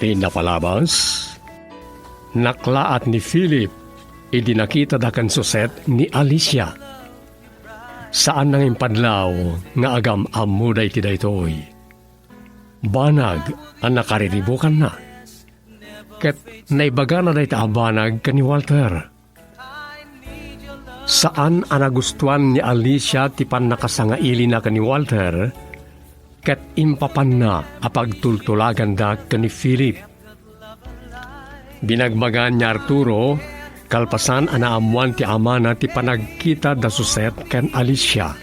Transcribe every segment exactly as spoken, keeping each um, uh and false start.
Ti napalabas, naklaat ni Philip idi nakitada ken Suset ni Alicia. Saan nga impadlaw nga agam-ammoda iti daytoy. Banag a nakariribukanna. Ket naibagana dayta a banag ken ni Walter. Saan a nagustuan ni Alicia ti pannakasangailina ken ni Walter, ket impapanna a pagtultulaganda ken ni Philip. Binagbagaan ni Arturo, kalpasan a naammoan ti amana ti panagkita da Suset ken Alicia.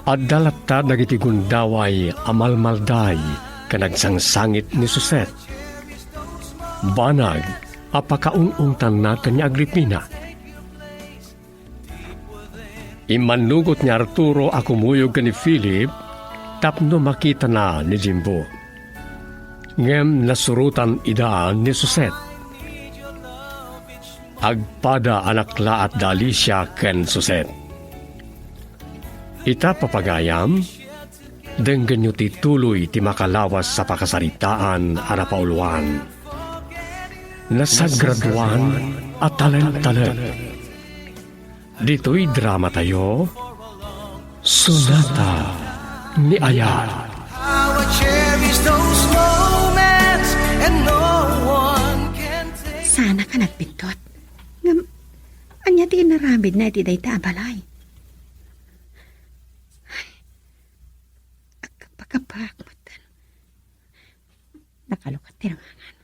Adda latta dagiti gundaway a malmalday ken agsangsangit ni Suset. Banag a pakaung-ungtanna ken ni Agripina. Immannugot ni Arturo a kumuyog ken ni Philip tapno makitana ni Jimbo. Ngem nasurotan ida ni Suset. Agpada a naklaat da Alicia ken Suset. Ita, papagayam, denggenyo ti tuloy ti makalawas a pakasaritaan a napauluan. Nasagraduan a talentalen. Ditoy dramatayo, Sonata ni Ayat. How I cherish those moments and no one can take. Saan a nagpindot. Ngem, ania ti inaramidna iti dayta a balay? Ay, agkapakapaak met. Nakalukat ti rangangan.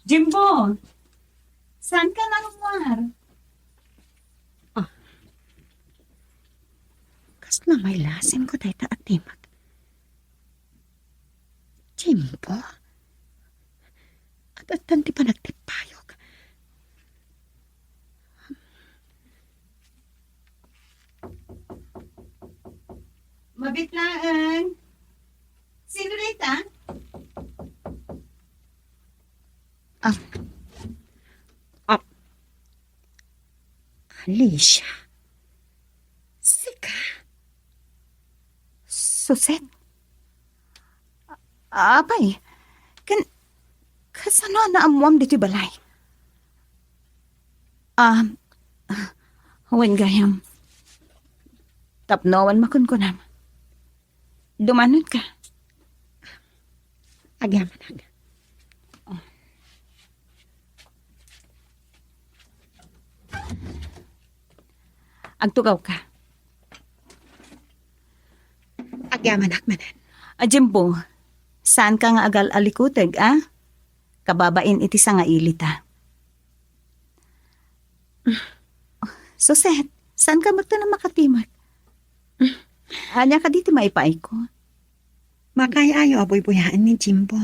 Jimbo! Saan ka nanguar? Ah. Kasla mailasin ko dayta a timek. Jimbo? At-atan ti panagtippayok. Mabit laeng. Sino dayta? Ah. Ah. Alicia. Sika? Suset? A-, apay, kan-, kasano a naammoam ditoy balay? Ah, wen gayam. Tapno awan makunkunam. Dumanon ka. Agyamanak. Agtugaw ka. Agyamanak manen. A, Jimbo, saan ka nga agal-alikuteg, a? Kababain iti sangailita. Suset, saan ka met a makatimek? Ania kadi ti maipaayko? Makaay-ayo a buybuyaen ni Jimbo.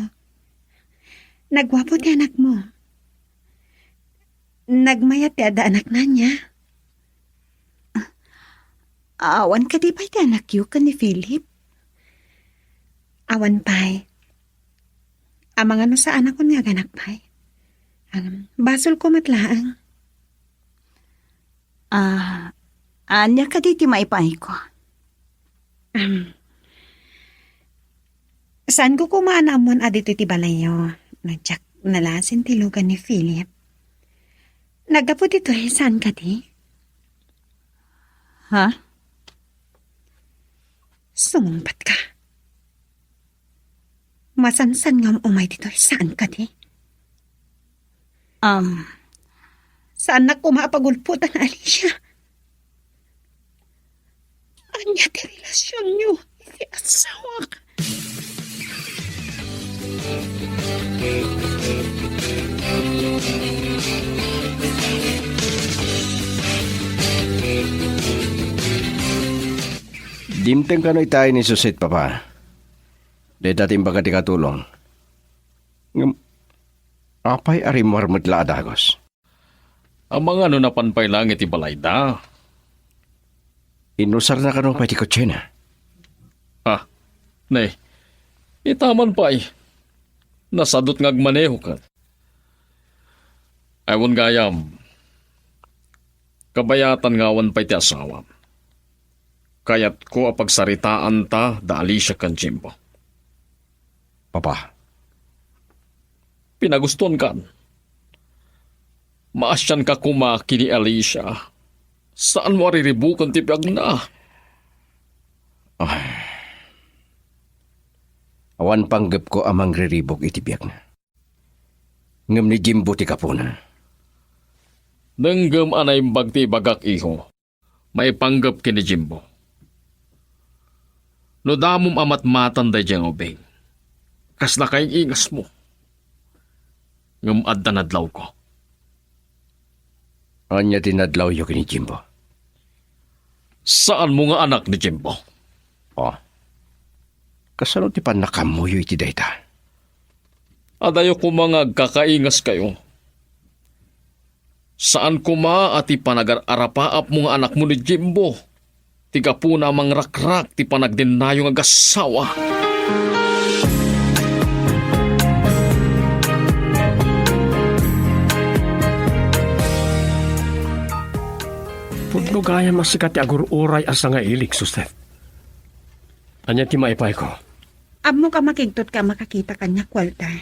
Nagguapo ti anakmo. Nagmayat ti adda anakna, ania? Awan kadi pay ti anakyo ken ni Philip? Awan pay. Amangan no saanakon nga aganak pay. Am, basolko met laeng. Ah, ania kadi ti maipaayko? Am, saanko koma a naammoan a ditoy ti balayyo. Diak nalasin ti lugan ni Philip. Naggapu ditoy, saan kadi? Ha? Sumungbat ka. Masansan nga um-umay ditoy, saan kadi? Um, saannak koma a pagulpotan, Alicia. Ania ti relasionyo iti asawak? Dimteng kano itay ni Suset, Papa. Dayta ti imbaga ti katulong. Ngem, apay a rimmuar met la a dagus? Amangan no napan pay laeng iti balayda. Inusarna kano pay ti kotsena? Ah, ne. Itaman pay. Nasadot nga agmaneho ket. Ay, wen gayam. Kabayatan nga awan pay ti asawam. Kayatko a pagsaritaanta da Alicia ken Jimbo. Papa. Pinagustuankan. Maasianka koma ken ni Alicia. Saanmo a riribuken ti biagna. Ah. Awan panggepko a mangriribuk iti biagna. Ngem ni Jimbo ti gapuna. Denggem a naimbag ti ibagak, iho. Maipanggep ken ni Jimbo. No damom a matmatan daydiay nga ubing, kasla kaing-ingasmo. Ngem adda nadlawko. Ania ti nadlawyo ken ni Jimbo? Saanmo nga anak ni Jimbo. Oh. Kasano ti pannakaammoyo iti dayta? Adayo koma nga agkakaingaskayo. Saan koma a ti panagar-arapaapmo nga anakmo ni Jimbo ti gapuna a mangrakrak ti panagdennayo nga agassawa. Pudno gayam a sika ti agur-uray a sangailik, Suset. Ania ti maipayko? Ammok a makigtot ka a makakita kaniak, Walter.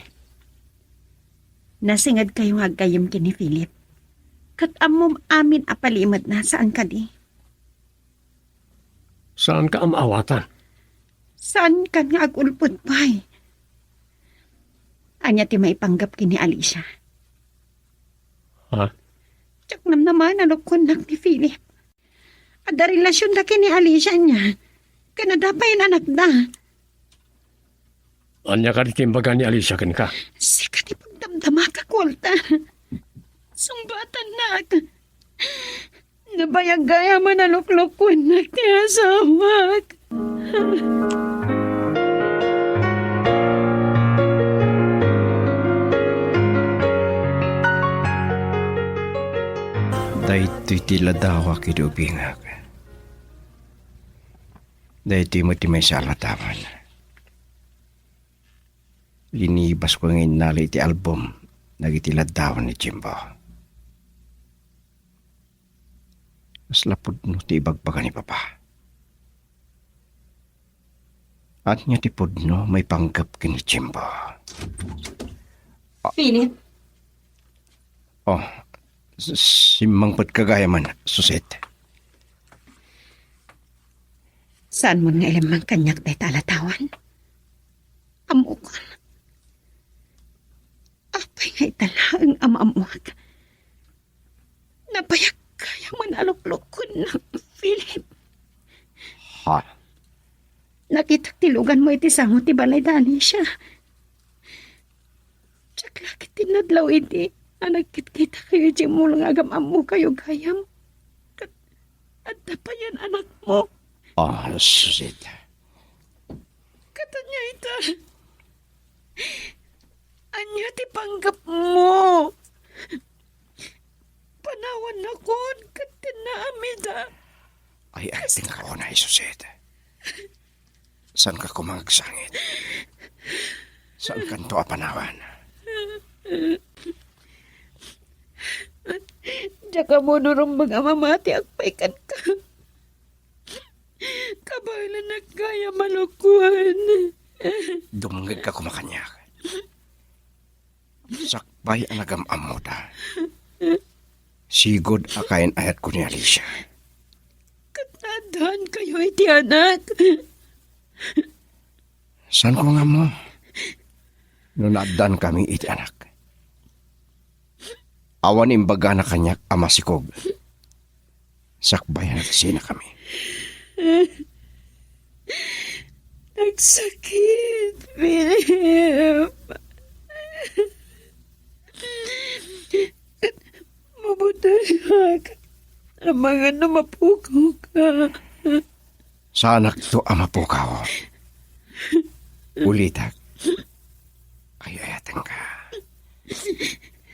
Nasingedkayo nga aggayyem ken ni Philip. Ket ammom amin a palimetna, saan kadi? Saanka a maawatan? Saankan nga agulpod pay? Ania ti maipanggep ken ni Alicia? Ha? Diak namnama a nalukkuennak ni Philip. Adda relasionda ken ni Alicia ania? Ken adda pay anakda. Ania kadi ti imbaga ni Alicia kenka? Sika ti pagdamdamak, Walter. Sungbatannak. Nabayag gayam a naluklukkuennak ti asawak. Daytoy ti ladawak idi ubingak. Daytoy met ti maysa a ladawan. Linibasko nga innala iti album dagiti ladawan ni Jimbo. Kasla pudno ti ibagbaga ni Papa. Ania ti pudno maipanggep ken ni Jimbo? Philip. Oh, s-, simmangpetka gayam, Suset. Saanmon nga ilemmang kaniak dayta a ladawan? Ammokon. Apay nga ita laeng a maammoak? Nabayag gayam a naluklukkuennak, Philip. Ha? Nakitak ti luganmo iti sango ti balay da Alicia. Diak la ket nadlaw idi a nagkitkitakayo idiay mall nga agam-ammokayo gayam. Ket adda payen anakmo. Ah, Suset. Ket ania ita? Ania ti panggepmo? Panawannakon ket dinna ammida. Ay, ay, tingkauna, Suset. Saanka koma agsangit? Saankanto a panawan? Diak ammo no rumbeng a mamatiak pay kenka. Kabaelannak gayam a lukoen. Dumngegka koma kaniak. Sakbay a nagam-ammoda. Sigud a kain-ayatko ni Alicia. Ket naaddaankayo iti anak. Saanko nga ammo no naaddankami iti anak? Awan imbagana kaniak a masikog sakbay a nagsinakami. Nagsakit, Philip. Mabutengak amangan no mapukawka. Saanakto a mapukaw. Ulitek. Ay-ayatenka.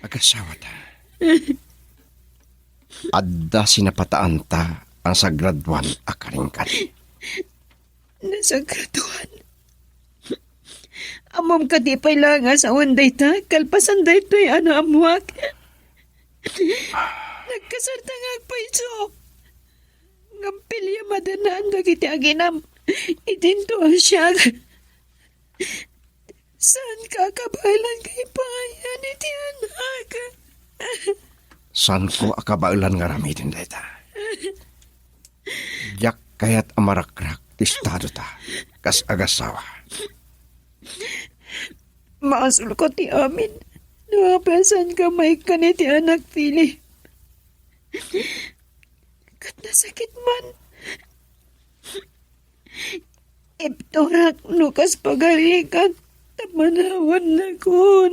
Agasawata. Adda sinapataanta a nasagraduan a karingkat. Nasagraduan? Ammom kadi pay la nga sawen dayta, kalpasan daytoy a naammoak? Nagkasarta nga agpayso. Ngem piliam a danaen dagiti aginam idinto a siak. Saanka a kabaelan nga ipaay iti anak. Saanko a kabaelan nga aramiden dayta. Diak kayat a marakrak ti estadota kas agassawa. Masulko ti amin no apay a saanka maikkan iti anak, Philip. Ket nasakit man. Ibturak no kas pagarikan ta manawannakon.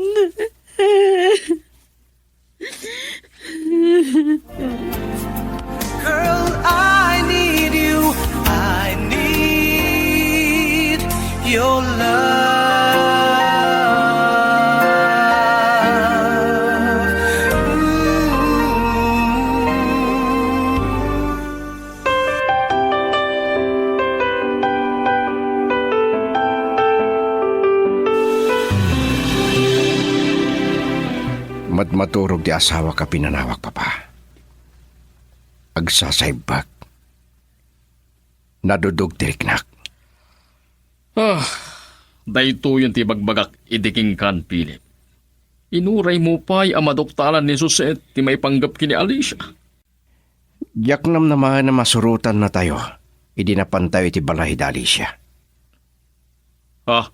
Girl, I need you. I need your love. Ooh. Madmadurog ti asawak a pinanawak, Papa. Agsasaibbek. Nadudog ti riknak. Ah, daytoyen ti ibagbagak idi kenka, Philip. Inuraymo pay a maduptalan ni Jose ti maipanggep ken ni Alicia. Diak namnamaen a masurotannatayo idi napantayo iti balay da Alicia. Ah,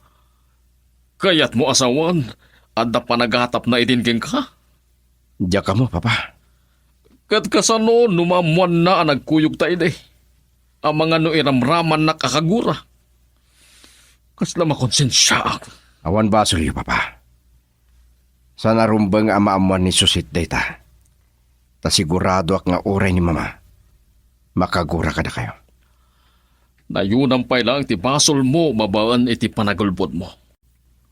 kayatmo a sawen, adda panagatapna idin kenka? Diak ammo, Papa. Ket kasano no maammoanna a nagkuyogta idi? Amangan no iramramannak a kagura. Kasla makonsensiaak. Awan basolyo, Papa. Saan a rumbeng a maammoan ni Susit dayta. Ta siguradoak nga uray ni Mama, makagura kadakayo. Nayunam pay laeng ti basolmo babaen iti panagulbodmo.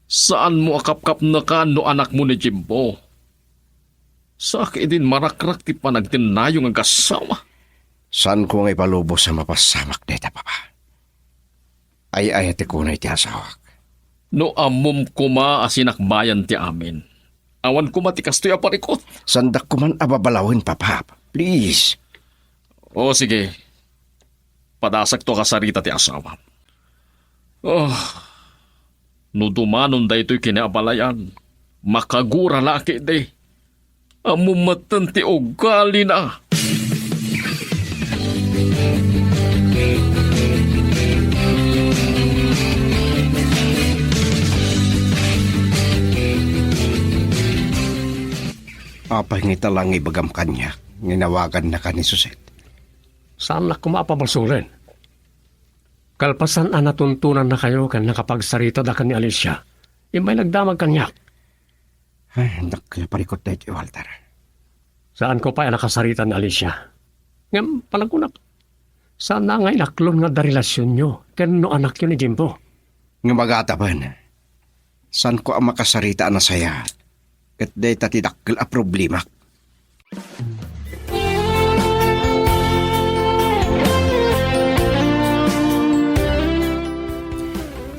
Saanmo a kapkapnekan no anakmo ni Jimbo. Saak idin marakrak ti panagdennayo nga agassawa. Saanko nga ipalubos a mapasamak dayta, Papa. Ay-ayatek unay ti asawak. No ammom koma a sinakbayan ti amin, awan koma ti kastoy a parikut. Saandak koman a babalawen, Papa. Please. O, sige. Padasakto a kasarita ti asawam. Oh, no dumanon daytoy kinaabalayan, makagura la a ketdi. Ammom metten ti ugalina. Apay nga ita la nga ibagam kaniak nga inawagannaka ni Suset? Saannak koma a pabasolen. Kalpasan a natuntonannakayo ken nakapagsaritada ken ni Alicia, immay nagdamag kaniak. Ay, dakkel a parikut daytoy, Walter. Saanko pay a nakasarita ni Alicia. Ngem, panagunak, saanna nga inaklon nga adda relasionyo ken no anakyo ni Jimbo. Ngem agatapen, saanko a makasarita a nasayaat, ket dayta ti dakkel a problemak.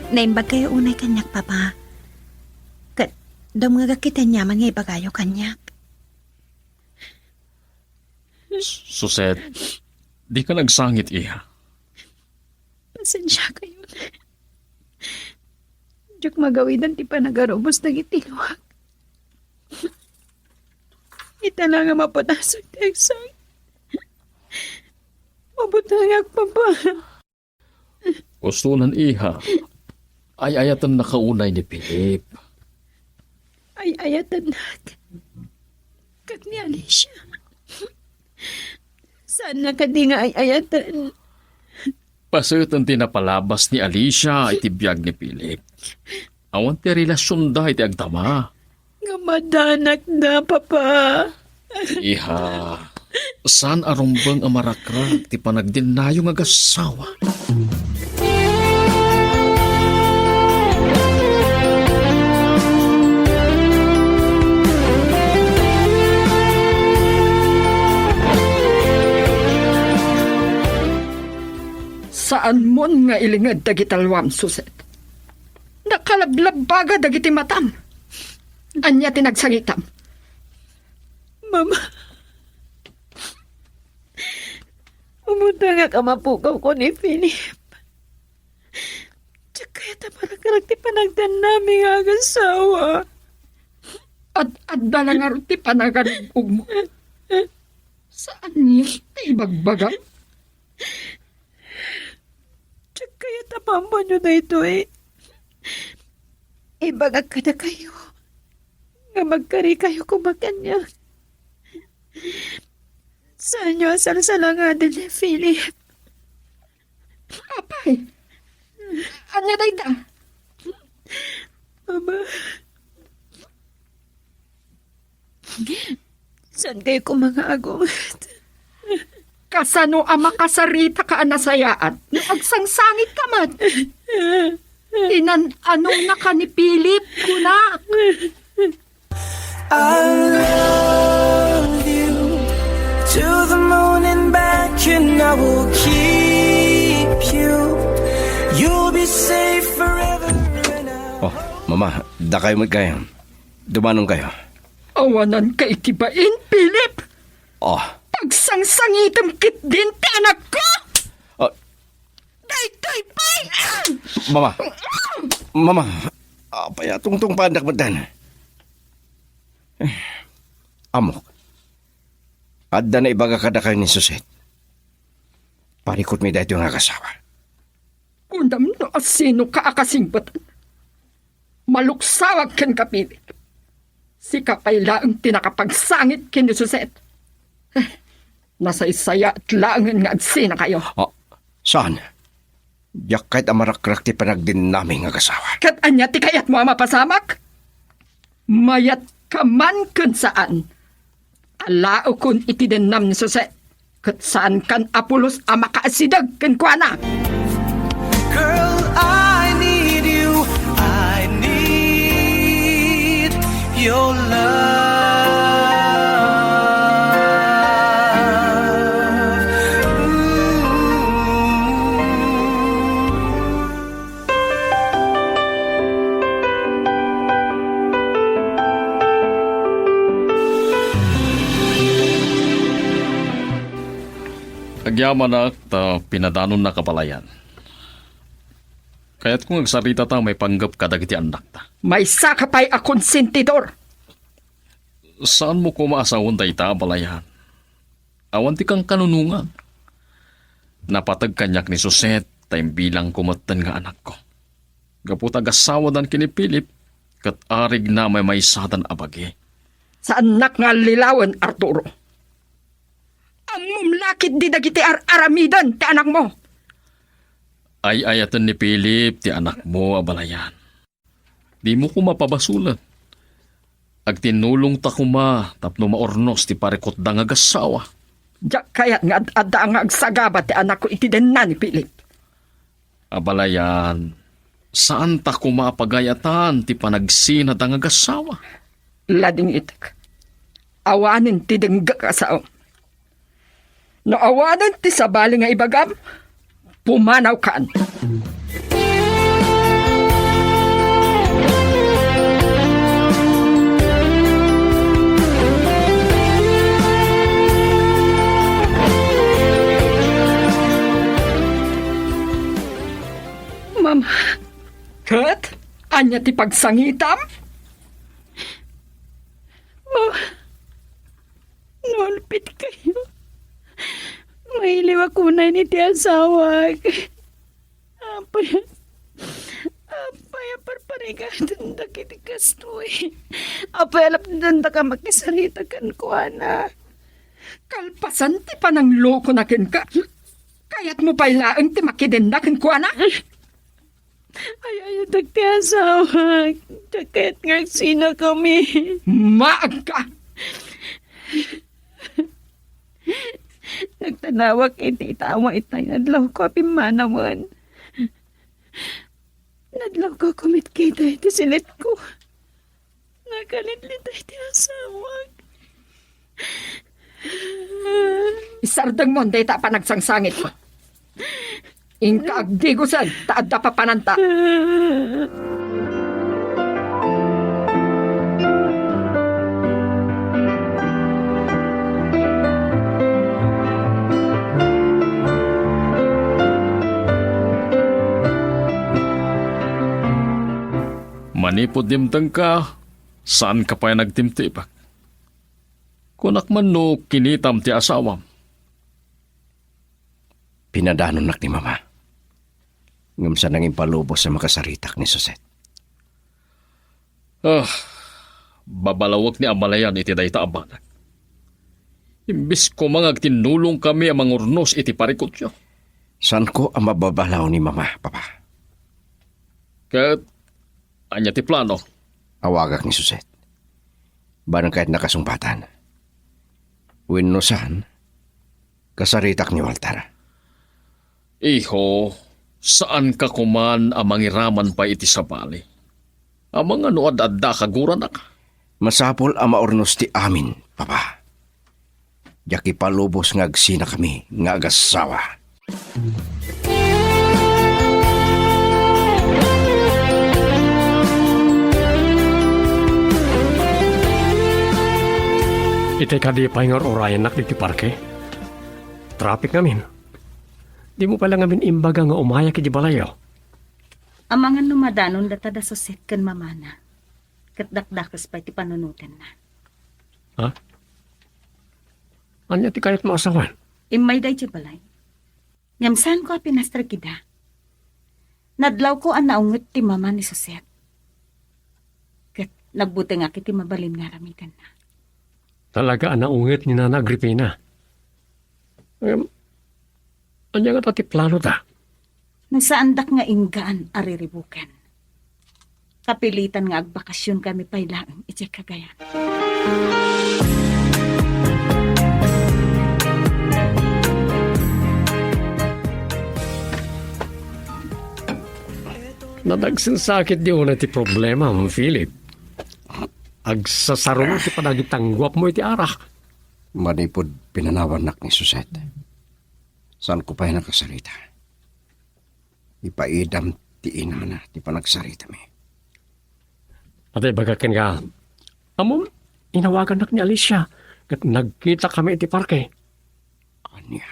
Naimbag kayo unay kaniak, Papa. Ket dumngegak iti aniaman nga ibagayo kaniak. Suset, dika nagsangit, iha. Pasensiakayon. Diak magawidan ti panagarubos dagiti luak. Ita la nga maputasek ti agsangit. Mabutengak, Papa. Ustonan, iha. Ay-ayatennaka unay ni Philip. Ay-ayatennak. Ket ni Alicia. Saanna kadi nga ay-ayaten? Paseten ti napalabas ni Alicia iti biag ni Philip. Awan ti relasionda iti agdama. Nga madanakda, Papa. Iha, saan a rumbeng a marakrak ti panagdennayo nga agassawa. Saanmon nga ilinged dagiti alwam, Suset. Nakalablabbaga dagiti matam. Ania ti nagsangitam? Mama, umot Dengngek a mapukawko ni Philip. Diak kayat a marakrak ti panagdennami nga agasawa. Ad-adda la ngarud ti panagarug-ogmo. Saan nga ti ibagbaga? Diak kayat a maammoanyo daytoy. Ibagak kadakayo nga magkarikayo koma kaniak. Saanyo a salsalangaden ni Philip. Apay, ania dayta? Mama. Saan kayo koma nga agawid? Kasano a makasaritaka a nasayaat no agsangsangitka met? Inan-anonaka ni Philip, kuna. I love you to the moon and back, and I will keep you. You'll be safe forever and I Oh, Mama, dakayo met kay. Dumanon kayo. Awanan ka iti bain, Philip! Oh. Pagsangsangitem ketdin ti anakko! Ah. Daytoy pay! Ah! Mama! Mama! Apay a tungtungpaandak metten? Eh, ammok. Adda naibaga kadakayo ni Suzette. Parikutmi daytoy nga agasawa. Kunam no asinoka a kasingpetan. Maluksawak kenka, Philip. Sika pay laeng ti nakapagsangit ken ni Suzette. Eh, nasaysayaat laengen nga agsinakayo. Ah, saan? Diak kayat a marakrak ti panagdennami nga agasawa. Ket ania ti kayatmo a mapasamak? Mayatka man ken saan, alaokon iti dennam ni Suzette, ket saankan a pulos a makaasideg kenkuana. Girl, I need you. I need your love. Mm. Agyamanak ta pinadanonnaka, abalayan. Kayatko nga agsaritata maipanggep kadagiti annakta. Maysaka pay a konsentidor. Saanmo koma a sawen dayta, abalayan. Awan ti kankanunongan. Napateg kaniak ni Suzette ta imbilangko metten nga anakko. Gapu ta agasawadan ken ni Philip, ket arigna a maymaysadan a bagi. Saannak nga allilawen, Arturo. Ammom la ketdi dagiti ar-aramiden ti anakmo. Ay-ayaten ni Philip ti anakmo, abalayan. Dimo koma pabasolen. Agtinnulongta koma tapno maurnos ti parikutda nga agassawa. Diak kayat nga ad-adda nga agsagaba ti anakko iti denna ni Philip. Abalayan, saanta koma a pagayatan ti panagsinada nga agassawa. Ladingitek. Awanen ti denggek a sao. No awanen ti sabali nga ibagam, pumanawkan. Mama. Ket? Ania ti pagsangitam? Mama. Nulpit kayo. Mailiwak unay ni ti asawak. Apay, apay a parparigaten dagiti kastoy. Apay a lapdan daka makisarita kenkuana. Kalpasan ti pananglokona kenka, kayatmo pay laeng ti makidenna kenkuana? Ay-ayatek ti asawak. Diak kayat nga agsinakami. Maagka! Nagtanawak iti itawa itay nadlawko a pimmanawen. Nadlawko kumitkita iti silitko. Nakalitlitay ti asawak. Isardengmon dayta a panagsangsangitmo. Inka agdigosen ta adda papananta. Manipud dimtengka, saanka pay nagtimtipek. Kunak man no kinitam ti asawam. Pinadanonnak ni Mama. Ngem saan nga impalubos a makasaritak ni Suzette. Ah, babalawek ni a malayan iti dayta a banag. Imbes koma nga agtinnulongkami a mangurnos iti parikutyo. Saanko a mababalaw ni Mama, Papa. Ket ania ti plano? Awagak ni Suzette. Banen kayatna kasungbatan. Wenno saan, kasaritak ni Walter. Iho, saanka koman a mangiraman pay iti sabali. Amangan no ad-adda a kaguranaka. Masapul a maurnos ti amin, Papa. Diak ipalubos nga agsinakami nga agasawa. Itay kadi pay nga ur-urayennak ditoy parke? Traffic ngamin. Dimo pay la ngamin imbaga nga umayak iti balayyo? Amangan no madanon data da Suzette ken mamana, ket dakdakes pay ti panunotenna. Ha? Ania ti kayatmo a sawen? Immayda idiay balay. Ngem saanko a pinastrek ida. Nadlawko a naunget ti mama ni Suzette. Ket nagbutengak iti mabalin nga aramidenna. Talaga a naunget ni Nana Agripina. Ngem, ania ngata ti planoda? No saandak nga inggaan a riribuken, kapilitan nga agbakasionkami pay laeng idiay Cagayan. Nadagsensakit di unay ti problema, Philip. Agsasarungod ti panagitangguapmo iti arak. Manipud pinanawannak ni Suzette, saanko pay nakasarita. Ipaidam ti inana ti panagsaritami. Ata ibagak kenka, ammom, inawagannak ni Alicia, ket nagkitakami iti parke. Ania?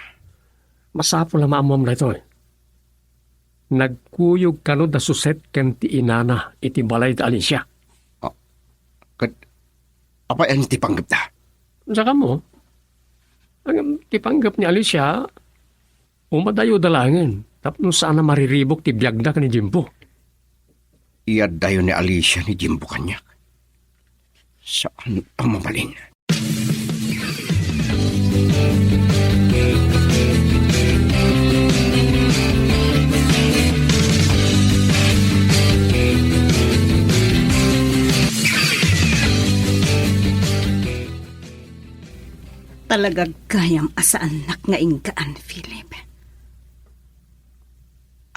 Masapul a maammom daytoy. Nagkuyog kano da Suzette ken ti inana iti balay da Alicia. Ah, ket apay ania ti panggepda? Saka mo, ang ti panggep ni Alicia, umadayoda laengen tapno saan a mariribuk ti biagda ken ni Jimbo. Iyaddayo ni Alicia ni Jimbo kaniak. Saan a mabalin. Talaga gayam a saannak nga inggaan, Philip.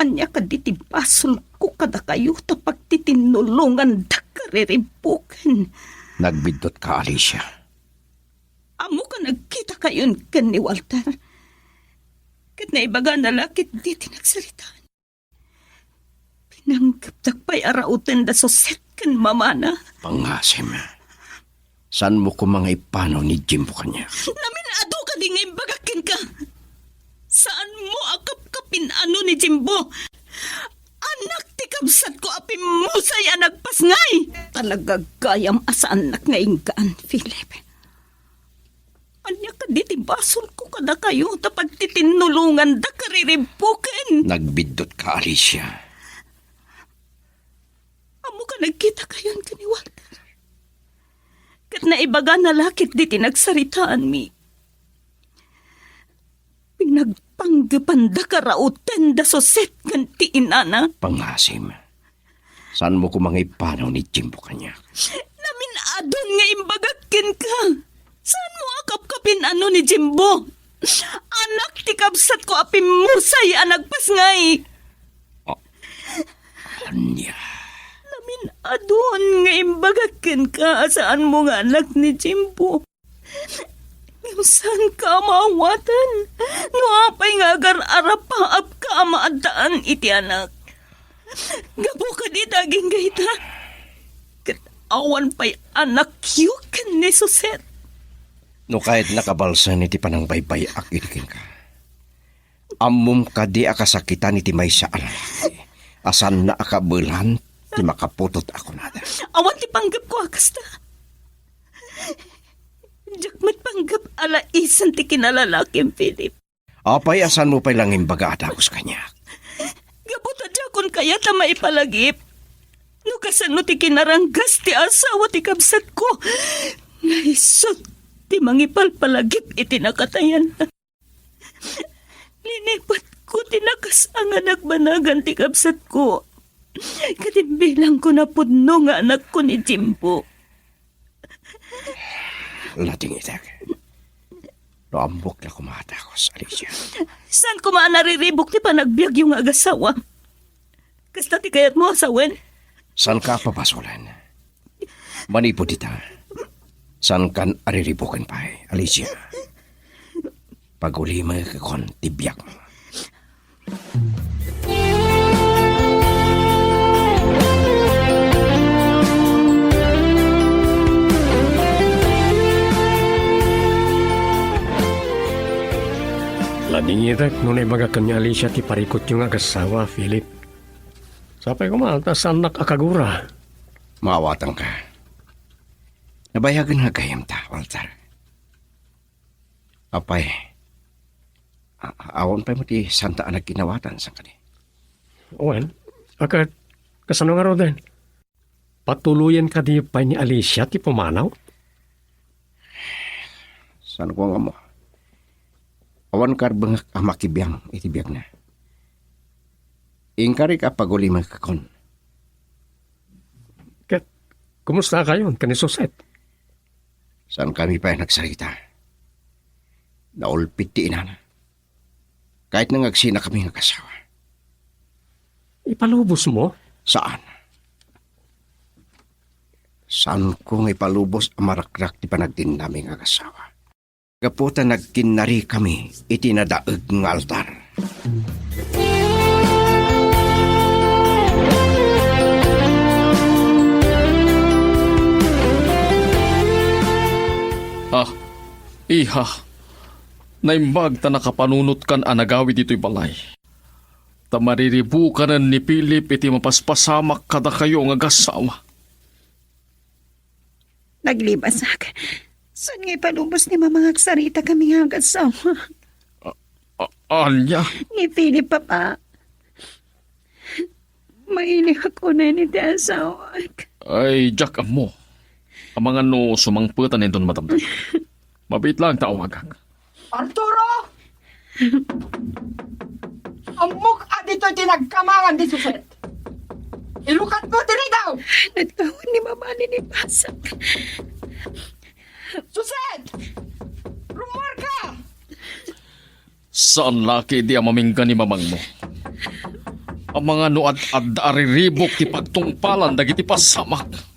Ania kadi ti basolko kadakayo ta pagtitinnulongandak a riribuken? Nagbiddutka, Alicia. Ammok a nagkitakayon ken ni Walter. Ket naibagana la ketdi ti nagsaritaan. Pinanggepdak pay a rauten da Suzette ken mamana. Pangasim. Saanmo koma nga ipanaw ni Jimbo kaniak? Namin-adu kadi nga imbagak kenka? Saanmo a kapkapin-ano ni Jimbo? Anak ti kabsatko a pimmusay a nagpasngay! Talaga gayam a saannak nga inggaan, Philip. Ania kadi ti basolko kadakayo ta pagtitinnulongandak a riribuken? Nagbiddutka, Alicia. Ammok a nagkitakayon ken ni Walter. Ket naibagana la ketdi ti nagsaritaanmi. Pinagpanggepandak a rauten da Suzette ken ti inana. Pangasim. Saanmo koma nga ipanaw ni Jimbo kaniak? Namin-adun nga imbagak kenka. Saanmo a kapkapin-ano ni Jimbo? Anak ti kabsatko a pimmusay a nagpasngay. Ah, ania? Namin-adun nga imbagak kenka a saanmo nga anak ni Jimbo. Ngem saanka a maawatan no apay nga agar-arapaapka a maaddaan iti anak. Gapu kadi daging dayta, ket awan pay anakyo ken ni Suzette. No kayatnak a balsen iti panangbaybay-ak idi kenka, ammom kadi a kasakitan iti maysa a lalaki a saanna a kabelan ti makaputot a kunada. Awan ti panggepko a kasta. Diak met panggep a laisen ti kinalalakim, Philip. Apay a saanmo pay la nga imbaga a dagus kaniak? Gapu ta diakon kayat a maipalagip. No kasano ti kinaranggas ti asawa ti kabsatko, nga isu ti mangipalpalagip iti nakatayan. Linipatko ti nakas-ang a nagbanagan ti kabsatko. Ket imbilangko a pudno nga anakko ni Jimbo. Ladingitek. No ammok la koma a dagus, Alicia. Saan koma a nariribuk ti panagbiagyo nga agasawa? Kasta ti kayatmo a sawen? Saanka a pabasolen. Manipud ita, saankan a riribuken pay, Alicia. Pagulimekon ti biagmo. Ladingitek no naibaga ken ni Alicia ti parikutyo nga agasawa, Philip. Sapay koma ta saannak a kagura. Maawatanka. Nabayagen nga gayyemta, Walter. Apay, a-, awan pay met ti saanta a nagkinnawatan, saan kadi? Wen, a ket, kasano ngaruden? Patuloyen kadi pay ni Alicia ti pumanaw? Saanko nga ammo. Awan karbengek a makibiang iti biagna. Inkarik a pagulimekon. Ket, kumustakayon ken ni Suset? Saankami pay a nagsarita. Naulpit ti inana. Kayatna nga agsinakami nga agasawa. Ipalubosmo? Saan. Saanko nga ipalubos a marakrak ti panagdennami nga agasawa. Gapu ta nagkinnarikami iti nadaeg nga altar. Ah, iha, naimbag ta nakapanunotkan a nagawid ditoy balay. Ta mariribukanen ni Philip iti mapaspasamak kadakayo nga agasawa. Naglubasak. Saan nga ipalubos ni Mama nga agsaritakami nga agasawa? A-, ania? Ni Philip, Papa. Mailiwak unay iti asawak. Ay, diak ammo. Amangan no sumangpetan inton madamdama. Mabiit laeng ta awagak. Arturo! Ammok a ditoy ti nagkamangan ni Suset. Ilukatmo diri daw! Nagtawen ni Mama ni Pasak. Suset! Rummuarka! Saan la ketdi a mamingga ni mamangmo. Amangan no ad-adda a riribuk ti pagtungpalan dagiti pasamak.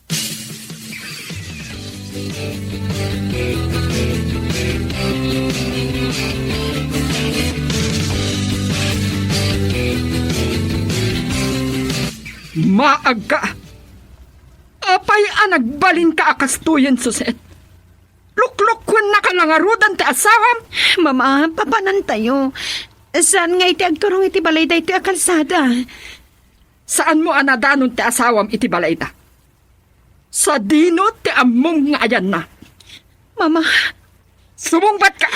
Maagka! Apay a nagbalinka a kastoyen, Suset? Luklukkuennaka la ngaruden ti asawam? Mama, papanantayo. Saan nga iti agturong iti balay daytoy a kalsada. Saanmo a nadanon ti asawam iti balayda? Sadino ti ammom nga ayanna? Mama. Sumungbatka!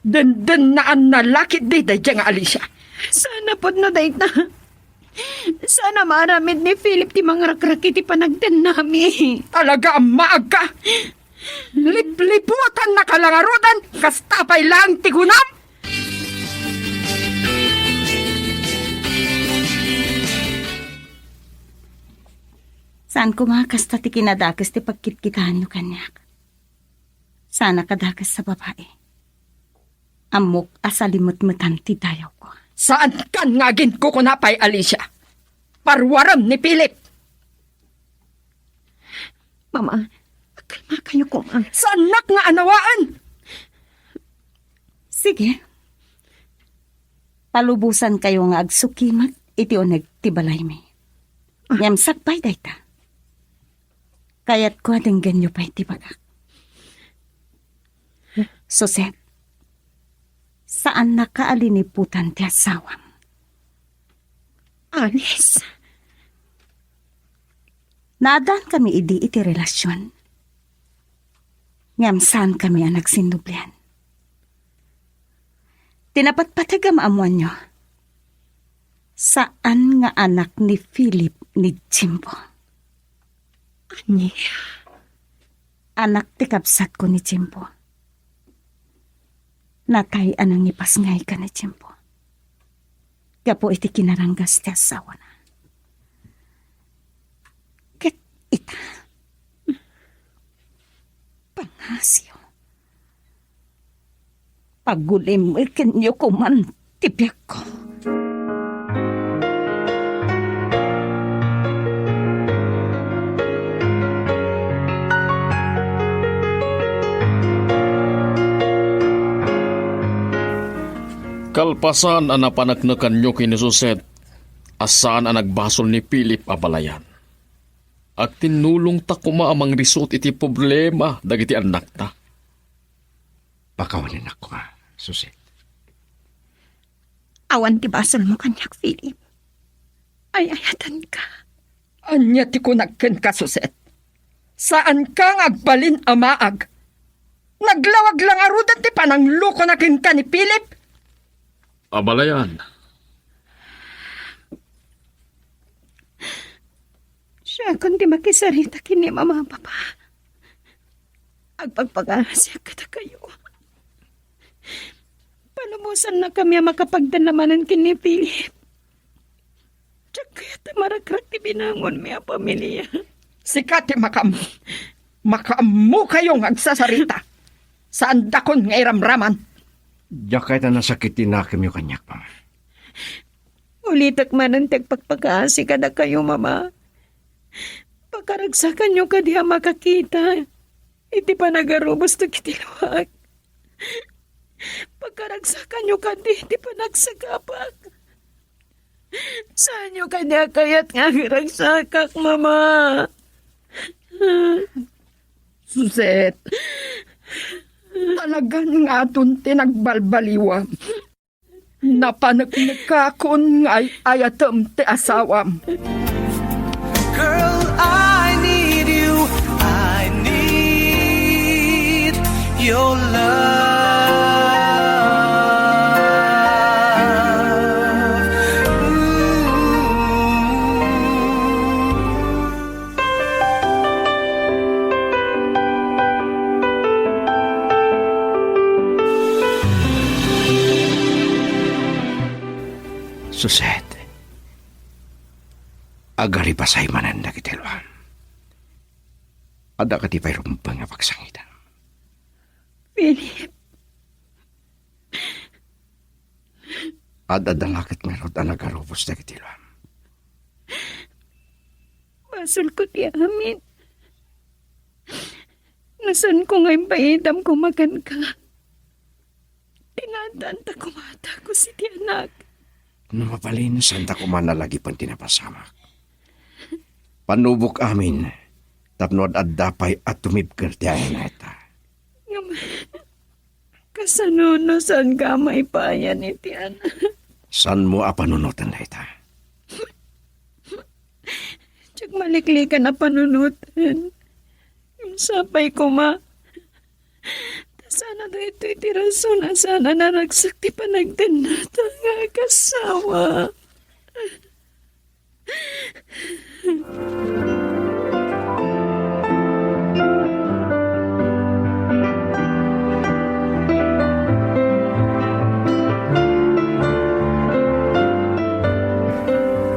Dendennaanna la ketdi daydiay nga Alicia. Saan a pudno dayta. Saan a maaramid ni Philip ti mangrakrak iti panagdennami. Talaga a maagka! Lipliputannaka la ngaruden, kasta pay laeng ti kunam? Saan koma kasta ti kinadakes ti pagkitkitaenyo kaniak. Saan a kadakes a babai. Ammok a salimetmetan ti dayawko. Saankan nga aginkukuna pay, Alicia. Paruarem ni Philip. Mama, agkalmakayo koma. Saannak nga anawaen! Sige. Palubosankayo nga agsukimek iti uneg ti balaymi. Ah. Ngem sakbay dayta, kayatko a denggenyo pay ti bagak. Suset, saannaka a liniputan ti asawam. Anis, Naaddankami idi iti relasion. Ngem saankami a nagsinnublian. Ti napatpateg a maammoanyo, saan nga anak ni Philip ni Jimbo. Ania? Anak ti kabsatko ni Jimbo. Natay a nangipasngayka ni Jimbo gapu iti kinaranggas ti asawana. Ket ita, pangasiyo. Pagulimekenyo koman ti biagko. Kalpasan a napaneknekanyo ken ni Suset a saan a nagbasol ni Philip a balayan, agtinnulongta koma a mangrisut iti problema dagiti annakta. Pakawanen koma, Suset. Awan ti basolmo kaniak, Philip. Ay-ayatenka. Ania ti kunak kenka, Suset? Saanka nga agbalin a maag. Naglawag la ngaruden ti pananglokona kenka ni Philip. Abalayan. Siakon ti makisarita ken ni Mama, Papa. Agpagpagaasiak kadakayo. Palubosannakami a makapagdala manen ken ni Philip. Diak kayat a marakrak ti binangonmi a pamilia. Sika ti makaam-, makaammokayo nga agsasarita. Saandakon nga iramraman. Diak kayat a nasakit ti nakemyo kaniak, Mama. Ulitek manen ti agpagpakaasi kadakayo, Mama. Pakaragsakanyo kadi a makakita iti panagarubos dagiti luak. Pakaragsakanyo kadi iti panagsagabak. Saanyo kadi a kayat nga agragsakak, Mama? Suset, talagan nga adun ti nagbalbaliwam. Napaneknekakon nga ay-ayatem ti asawam. Girl, I need you. I need your love. Ooh. Suset, agaribasay manen dagiti luam. Adda kadi pay rumbeng a pagsangitam? Philip. Ad-adda la ket ngarud a nagarubos dagiti luam. Basolko ti amin. No saanko nga impaidam koma kenka, ti naaddaanta koma a dagus iti anak. No mabalin, saanta koma a nalagipen ti napasamak. Pannubok amin tapno ad-adda pay a tumibker ti ayanayta. Ngem, kasano no saanka a maipayan iti anak? Saanmo a panunoten dayta? Diak maliklikan a panunoten. Ngem sapay koma, ta saan a daytoy ti rason a saan a naragsak ti panagdennata nga agasawa.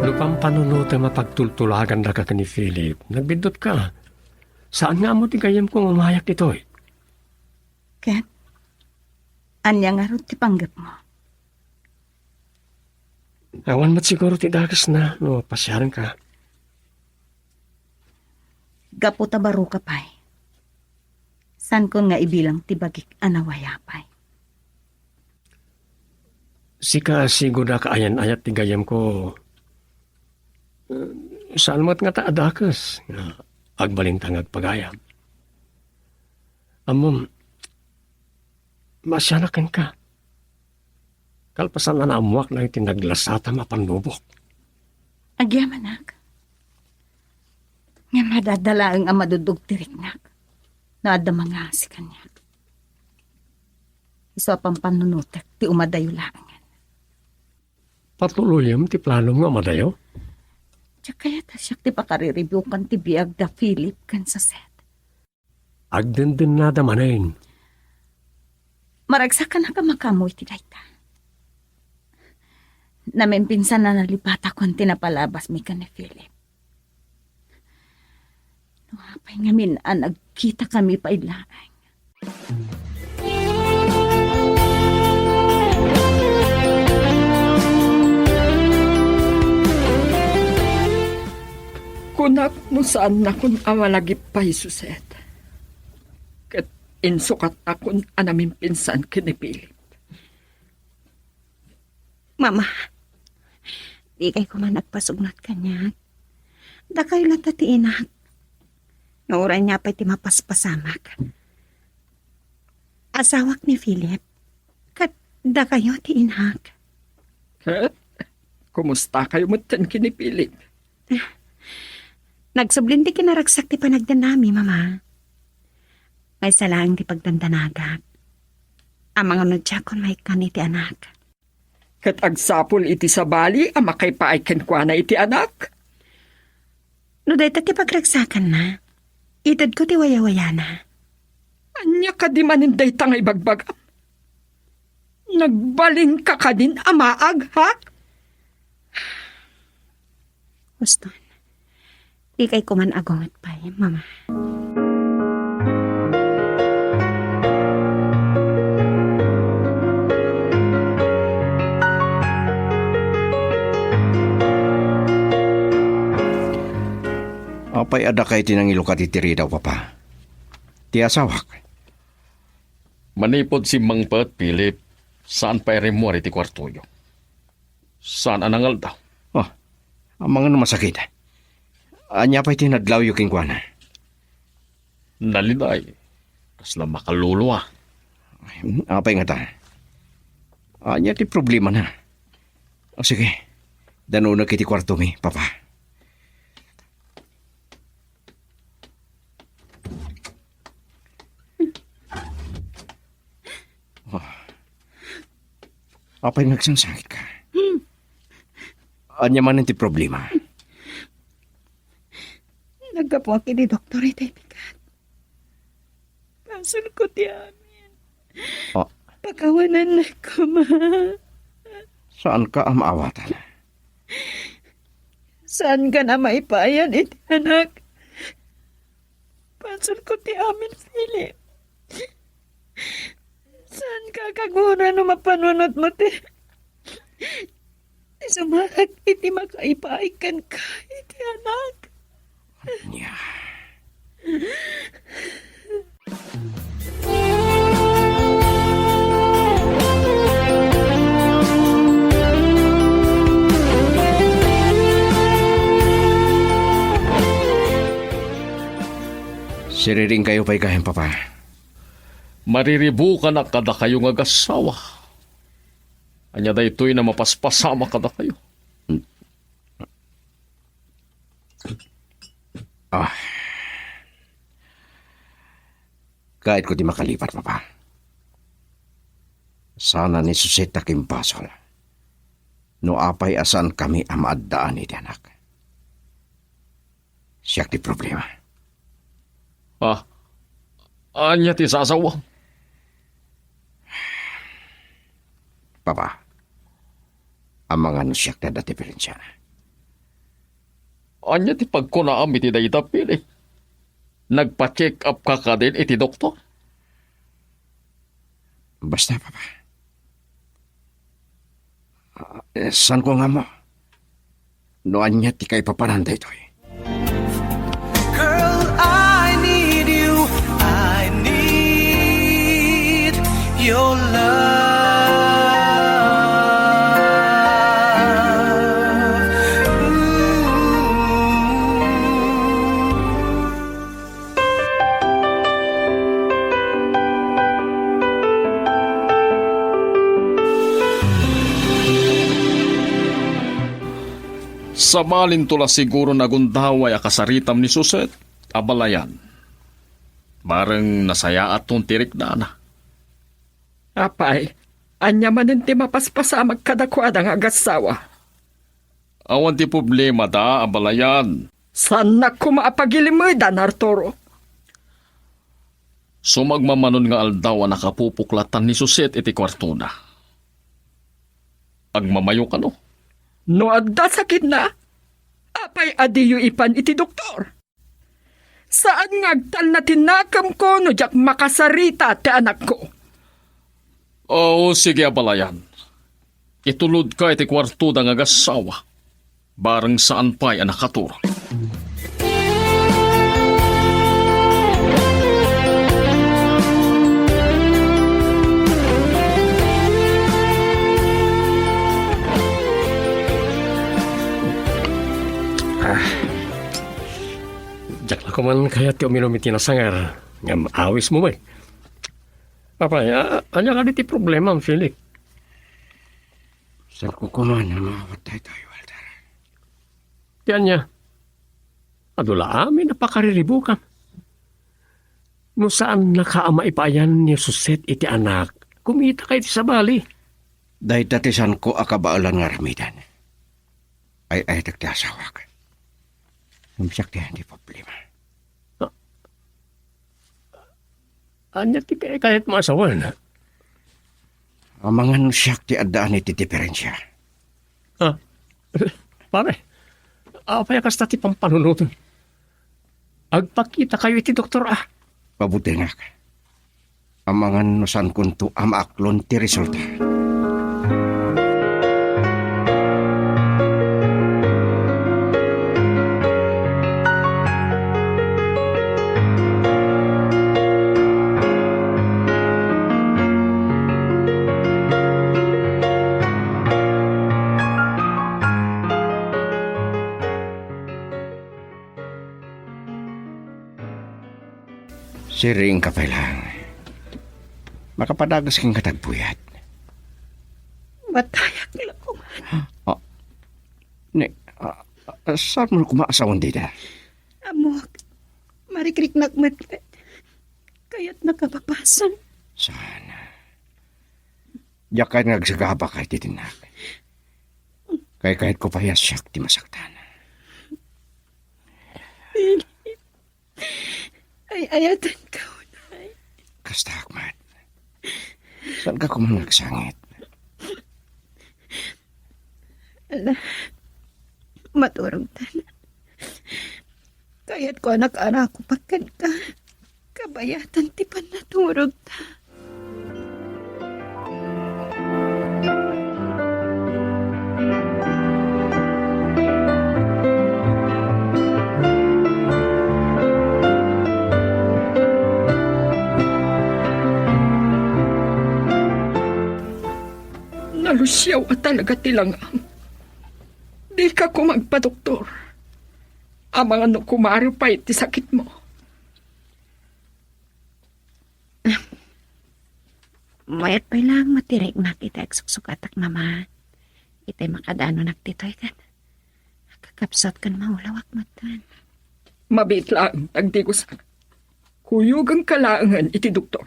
No pampanunotem a pagtultulagandaka ken ni Philip, nagbiddutka. Saan nga ammo ti gayyemko nga umayak ditoy. Ket, ania ngarud ti panggepmo? Awan met siguro ti dakesna no pasiarenka. Gapu ta baroka pay, saankon nga ibilang ti bagik a nawayapay. Sika a sigudak a ayan-ayat ti gayyemko, eh, saan met ngata a dakes nga agbalinta nga agpagayam. Ammom, maasianak kenka. Kalpasan a naammoak dagiti naglasatam a pannubok. Agyamanak. Ngem adda laeng a madudog ti riknak no adda mangngasi kaniak. Isu a pampanunotek ti umadayo laengen. Patuloyem ti planom nga umadayo? Diak kayat a siak ti pakariribukan ti biag da Philip ken Suzette. Agdendennada manen. Maragsakan a makaammo iti dayta. Namimpinsan a nalipatakon ti napalabasmi ken ni Philip. No apay ngamin a nagkitakami pay laeng. Kunak no saannakon a malagip pay, Suzette. Ket insukatnakon a namimpinsan ken ni Philip. Mama, dikay koma agpasugnat kaniak. Dakayo latta ti inak. No uray ania pay ti mapaspasamak. Asawak ni Philip, ket dakayo ti inak. Ket, kumustakayo metten ken ni Philip? Nagsublin ti kinaragsak ti panagdanami, Mama. Maysa laeng ti pagdandanagak. Amangan no diakon maikkan iti anak. Ket agsapul iti sabali a makaipaay kenkuana iti anak? No dayta ti pagragsakanna, itedko ti wayawayana. Ania kadi manen dayta nga ibagbagam? Nagbalinka kadin a maag, ha? Huston, dikay koman agunget pay, Mama. Apay a dakay ti nangilukat iti ridaw, Papa? Ti asawak. Manipud simmangpet, Philip, saan pay a rimmuar iti kuartoyo. Saan a nangaldaw. Oh, amangan no masakit. Ania pay ti nadlawyo kenkuana? Naliday. Kasla makaluluwa. Apay ngata? Ania ti problemana? O sige, danunek iti kuartomi, Papa. Oh. Apay nga agsangsangitka? Ania manen ti problema? Naggapuak iti doktor itay bigat. Basolko ti amin. Ah. Pakawanannak koma. Saanka a maawatan? Saankan a maipayan iti anak. Basolko ti amin, Philip. Saanka a kaguran no mapanunotmo ti Sumarak iti makaipaay kenka iti anak. Ania? Siriringkayo pay gayam, Papa. Mariribukanak kadakayo nga agassawa. Ania daytoy a mapaspasamak kadakayo? Ah. Gaitko ti makalipat, Papa. Sana ni Suzette a kimbasol no apay a saankami a maaddaan iti anak. Siak ti problema. Ah, ania ti sasawam? Papa, amangan no siak ti adda diferensiana. Ania ti pagkunaam iti dayta, Philip? Nagpa-check up ka kadin iti doktor? Basta, Papa. Ah, eh, saanko nga ammo no ania ti kaipapanan daytoy. Girl, I need you. I need your love. Ooh. Sabalinto la siguro nagundaway a kasaritam ni Suset, abalayan. Bareng nasayaatton ti riknana. Apay, ania manen ti mapaspasamak kadakuada nga agassawa? Awan ti problemada, abalayan. Saannak koma a pagilimedan, Arturo. Sumagmamano nga aldaw a nakapupuklatan ni Suset iti kuartona. Agmamayo kano? No adda sakitna, apay a diyo ipan iti doktor? Saan nga agtalna ti nakemko no diak makasarita ti anakko. O, sige, abalayan. Itulodka iti kuartoda nga agassawa. Bareng saan pay a nakaturog. Ah, diak la koman kayat ti uminum iti nasangar. Ngem awismo met. Apay, a-, ania kadi ti problemam, Felix? Saanko koman a maawat daytoy, Walter. Ti ania? Adu la amin a pakariribukam. No saannaka a maipayan ni Suset iti anak, kumitak iti sabali. Dayta ti saanko a kabaelan nga aramiden. Ay-ayatek ti asawak. Ngem siak ti ayan ti problema. Ania ti kay-, kayatmo a sawen? Amangan no siak ti addaan iti diferensia. Ah, pare, apay a kasta ti pampanunotem? Agpakitakayo iti doktor, a. Pabutinak. Amangan no saankonto a maaklon ti resulta. Siriingka pay laeng. Makapadages kenka ti agpuyat. Matayak la koman. Ah, ni, ah, ah, saanmo koma a sawen dayta? Ammok, marikriknak met. Kayatnak a mapasen. Saan? Diak kayat nga agsagabaka iti dinnak. Kaykayatko pay a siak ti masaktan. Philip, ay-ayatenka unay. Kasta, Ahmad. Saanka koma nga agsangit? Ala, maturogta. Kayatko a nakaarakupak kenka. Kabayatan ti pannaturogta. Nalusiaw a talaga ti langam. Dika koma agpadoktor. Amangan no kumayo pay ti sakitmo. Mayat pay laeng met ti riknak iti agsuksukatak, Mama. Iti makadanunak ditoy ket agkakapsut ken maulawak metten. Mabiit laeng, agdigusa. Kuyogenka laengen iti doktor.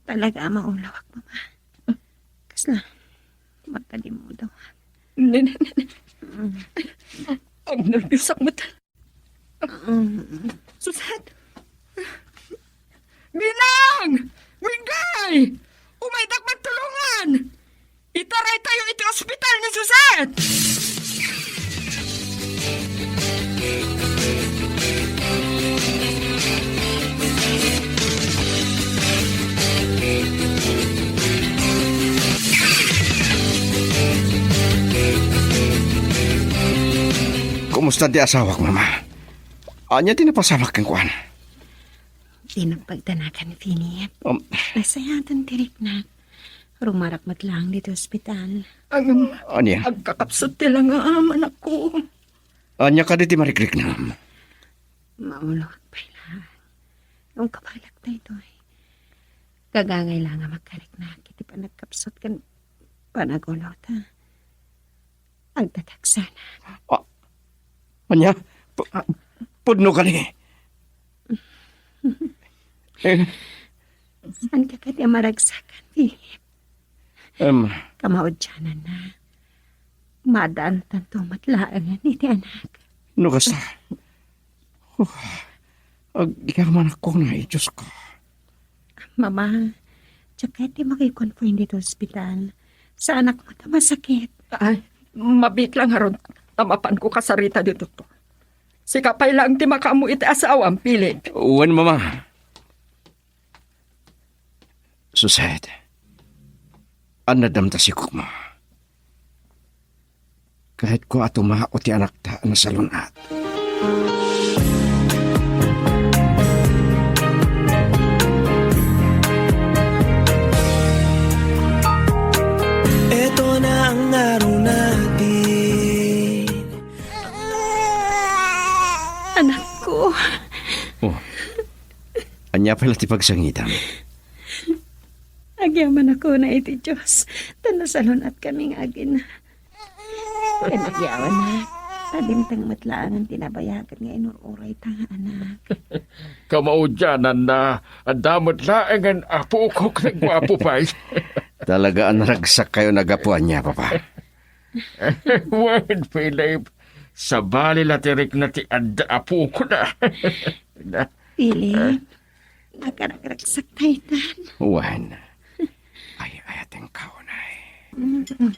Talaga a maulawak, Mama. Kasla, makadimudaw. Ne, ne, ne, ne. Mm. Agnerbiusak met. Mm. Suset! Ginang! Minggay! Umaydak met tulongan! Itaraytayo iti ospital ni Suset! Kumusta ti asawak, Mama? Ania ti napasamak kenkuana? Di nagpagdanagan, Philip. Um, Nasayaten ti riknak. Rumarak met laeng ditoy ospital. Agam, Ania? Agkakapsut ti langam, anakko. Ania kadi ti marikriknam? Maulawak pay laeng. Ngem kabaelak daytoy. Gagangay laeng a makariknak iti panagkapsut ken panagulota. Agtatagsanak. Ah, ania? Pu-, pudno kani? Eh. Saan ka kadi a maragsakan, Philip? Em. Kamaudiananna. Maaddaantanto met laengen iti anak. No kasta. Huh. Agyamanak, Dios ko. Mama, diak kayat ti makikon-confine ditoy ospital. Saanak met a masakit. Ay, mabiit lang ngarud a mapanko kasarita ditoy doktor. Sika pay laeng ti makaammo iti asawam, Philip. Wen, Mama. Suzette, annadam ta sikukma. Kayatko a tumao ti anakta a nasalun-at. Eto na ang araw natin. Anakko. Oh. Ania pay la ti pagsangitam? Agyamanak iti Dios, ta nasalun-atkami nga agina. Ken agyamannak, ta dimteng met laengen ti nabayagen nga inur-urayta nga anak. Kamaudiananna, adda met laengen apok ken guapo pay. Talaga a naragsak kayo a gapu ania, Papa. Wen, Philip, sabali la ti rikna ti adda apokna. Philip, agaragragsak ta itan. Wen, ay-ayatenka unay. Mm.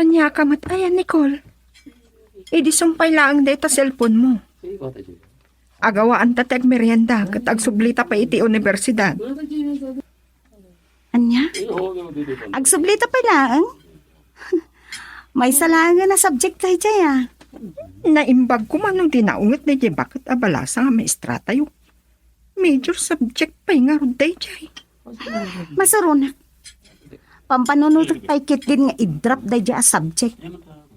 Ania ka met aya, Nicole? Idi sumpay laeng dayta cellphone mo. Agawaan ta ti agmerienda ket agsublita pay iti universidad. Ania? Agsublita pay laeng? Maysa laengen a subject daydiay, a. Naimbag koma no di naunget daydiay baket a balasa nga maestratayo. Major subject pay ngarud daydiay. Masuronak. Pampanunotek pay ketdin nga i-drop daydiay a subject.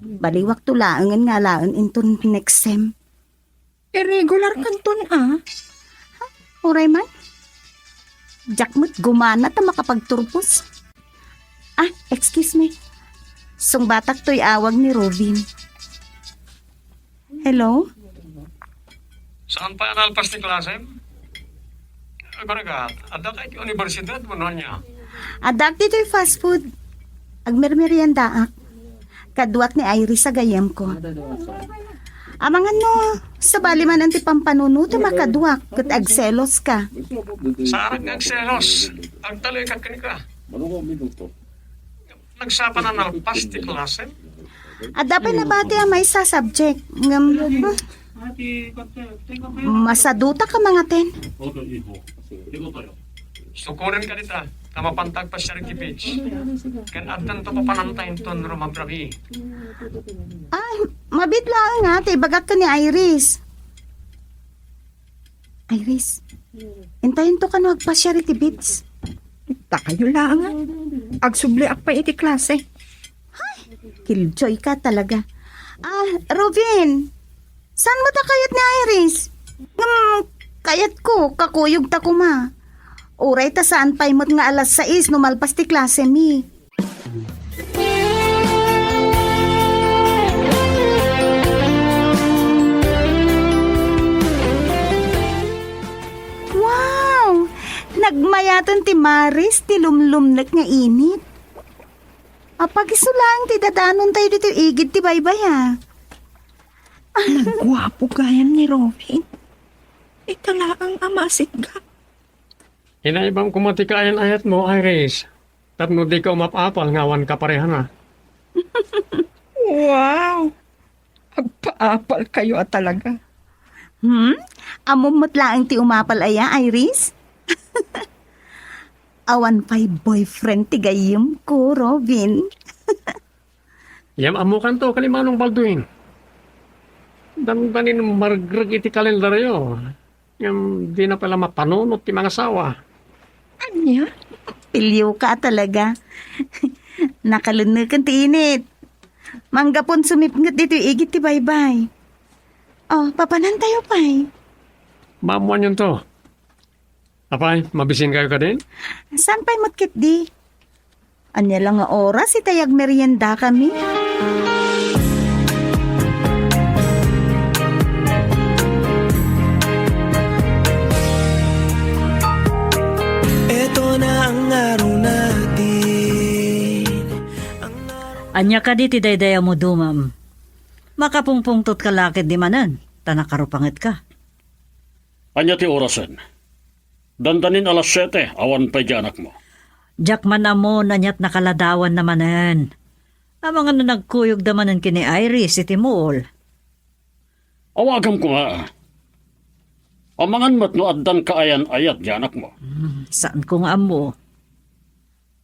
Baliwakto laengen nga alaen inton next sem. Irregular kanton, a? Uray man. Diak met gumana ta makapagturpos. Ah, excuse me. Sungbatak toy awag ni Robin. Hello? Saan pay a nalpas ti klasem? Agurayka, adda kay ti universidad wenno ania? Addaak ditoy fast food. Agmermeriendaak. Kaduak ni Iris a gayyemko. Amangan no, sabali man ti pampanunotem a kaduak ket agselos ka. Saanak nga agselos. Agtaloy ka kenka. Nagsapa a nalpas ti klasem? Adda pay nabati a maysa a subject. Ngem, hmm, masadutak a mangaten. Sukoren ka dita, ta mapanta agpasiar iti beach. Ken addanto papananta inton rumabrabii. Ah, mabiit laeng nga, ta ibagak ken ni Iris. Iris, intayonto kano agpasiar iti beach. Dakayo laeng, a. Agsubliak pay iti klase. Hay, killjoy ka talaga. Ah, Robin, saan met a kayat ni Iris? Ngem, kayatko, kakuyogta koma. Uray ta saan pay met nga alas sais no malpas ti klasemi. Wow! Nagmayaten ti maris ti lumlumnek nga init. Apag-isu laeng ti dadanontayo ditoy igid ti baybay, a. Nagguapo gayam ni Robin. Ita laeng a maasitgak. Inaibam koma ti kaay-ayatmo, Iris, tapno dika umap-apal nga awan kaparehana. Wow! Agpaapalkayo a talaga. Hmm? Ammom met laeng ti umapal aya, Iris? Awan pay boyfriend ti gayyemko, Robin. Ngem ammokanto ken ni Manong Baldwin. Dandanin margreg iti kalendaryo. Ngem dina pay la mapanunot ti mangasawa. Ania? Pilioka a talaga. Nakalenneken ti init. Manggapon sumipnget ditoy igid ti baybay. Oh, papanantayo pay. Maammoanyonto. Apay, mabisinkayo kadin? Saan pay met ketdi? Ania la nga oras itay agmeriendakami? Ito na ang araw natin. Ania kadi ti dayday a mudumam? Makapungpungtotka la ketdi manen, ta nakarupangetka. Ania ti orasen? Dandanin alas siete, awan pay di anakmo. Diak man ammo no aniat nakaladawanna manen. Amangan no nagkuyogda manen ken ni Iris iti mall. Awagam koma. Amangan met no addan kaayan-ayat di anakmo. Hmm, saanko nga ammo.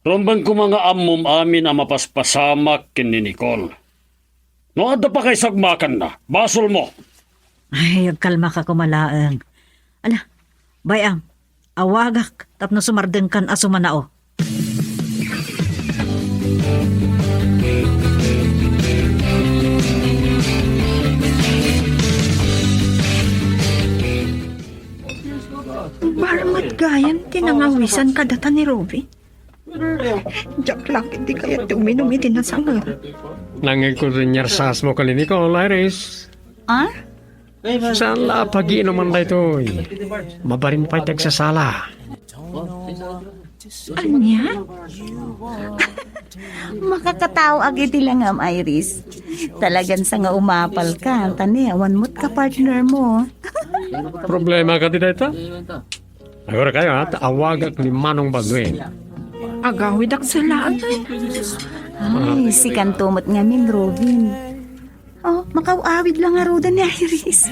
Rumbeng koma nga ammom amin a mapaspasamak ken ni Nicole. No adda pa kaisagmakanna, basolmo. Ay, agkalmaka koma laeng. Ala, bay-am, awagak tapno sumardengkan a sumanao. Barmet gayam ti nangawisan kadata ni Ruby. Diak la ketdi kayat ti uminum iti nasangem. Nangngegko ti inyarsaasmo ken ni Nicole, Iris. Ah? Saan la a pagiinuman daytoy. Mabalin pay ti agsasala. Ania? Makakataoak iti langam, Iris. Talagan sa nga umapalka, ta ni, awan met ka partner mo. Problema kadi dayta? Agurakayo, ha, ta awagak ni Manong Balduin. Agawidak sa laat, ay. Ay, sikanto met ngamin, Robin. Oh, makaw-awid la ngaruden ni Iris.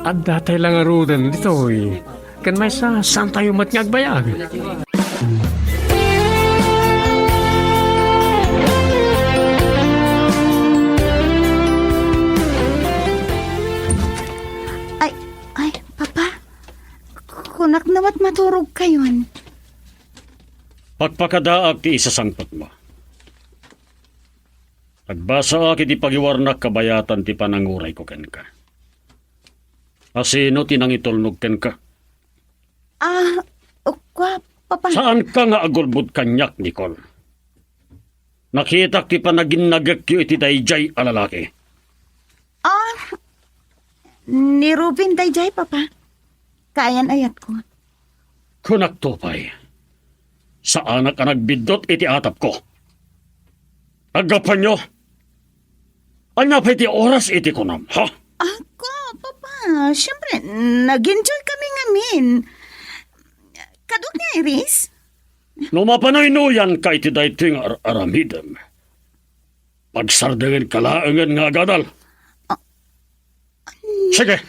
Adda tay la ngaruden ditoy. Ken maysa, saantayo met nga agbayag? Ay, ay, Papa. Kunak na met maturogkayon. Pakpakadaak ti isasangpetmo. Agbasaak iti pagiwarnak kabayatan ti panangurayko kenka. Asino ti nangitulnog kenka? Ah, kua, Papa. Saanka nga agulbod kaniak, Nicole. Nakitak ti panaginnagekyo iti daydiay a lalaki. Ah, ni Ruben daydiay, Papa. Kaayan-ayatko. Kunakto pay, saanak a nagbiddut iti atapko. Aggapuanyo, ania pay ti oras iti kunam, ha? Ako, Papa, siyempre, nag-enjoy kami ngamin. Kadua ni Iris? No mapanuynoyanka iti daytoy nga ar-aramidem, pagsardengenka laengen nga agadal. Ah, Sige,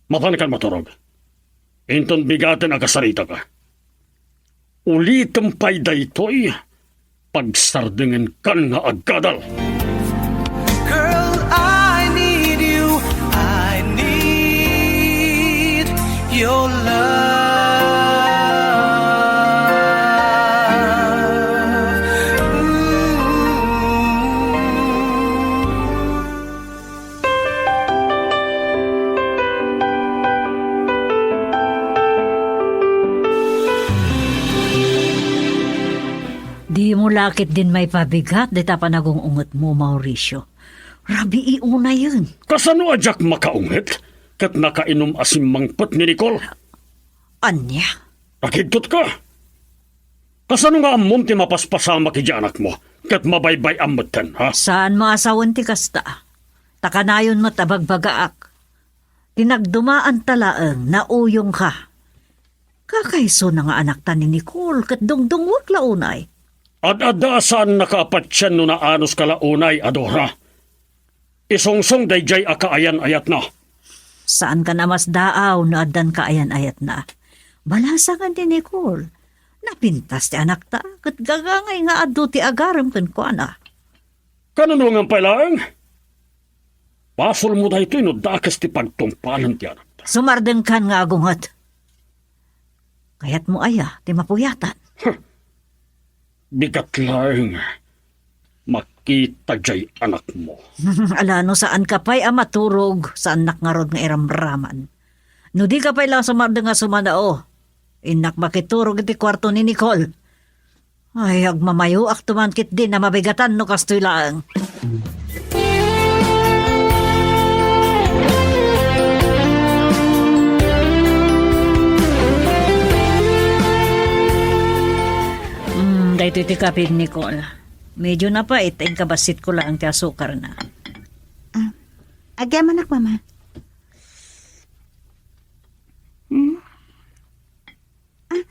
mapankan maturog. Inton bigaten a kasaritaka. Ulitem pay daytoy, pagsardengenkan nga aggadal. Girl, I need you. I need your love. Ooh. Dimo la ketdin maipabigat dayta panagung-ungetmo, Mauricio. Rabii unayen. Kasano a diak makaunget ket nakainum a simmangpet ni Nicole? Ania? Nakigtot ka? Kasano nga ammom ti mapaspasamak iti anakmo ket mabaybay-am metten, ha? Saanmo a sawen ti kasta. Ta kanayon met a bagbagaak. Ti nagdumaanta laeng, nauyongka. Kakaisuna nga anakta ni Nicole ket dungdungwek la unay. Ad-adda a saannaka a patien no naanoska la unay a Dora. Isungsong daydiay a kaayan-ayatna. Saankan a masdaaw no addan kaayan-ayatna. Balasangen ni Nicole. Napintas ti anakta, ket gagangay nga adu ti agarem kenkuana. Kanunongan pay laeng? Basolmo daytoy no dakes ti pagtungpalen ti anakta. Sumardengkan nga agunget. Kayatmo aya ti mapuyatan? Huh. Bigat laeng makita jay anakmo. Ala, no saanka pay a maturog, saannak ngarud nga iramraman. No dika pay la sumardeng a sumanao, innak makiturog iti kuarto ni Nicole. Ay, agmamayoakto man ketdin a mabigatan no kastoy laeng. Mm, daytoy ti kape, Nicole. Medyo napait, inkabassit ko lang ti asukarna. Ah, agyamanak, Mama. Hmm? Ah,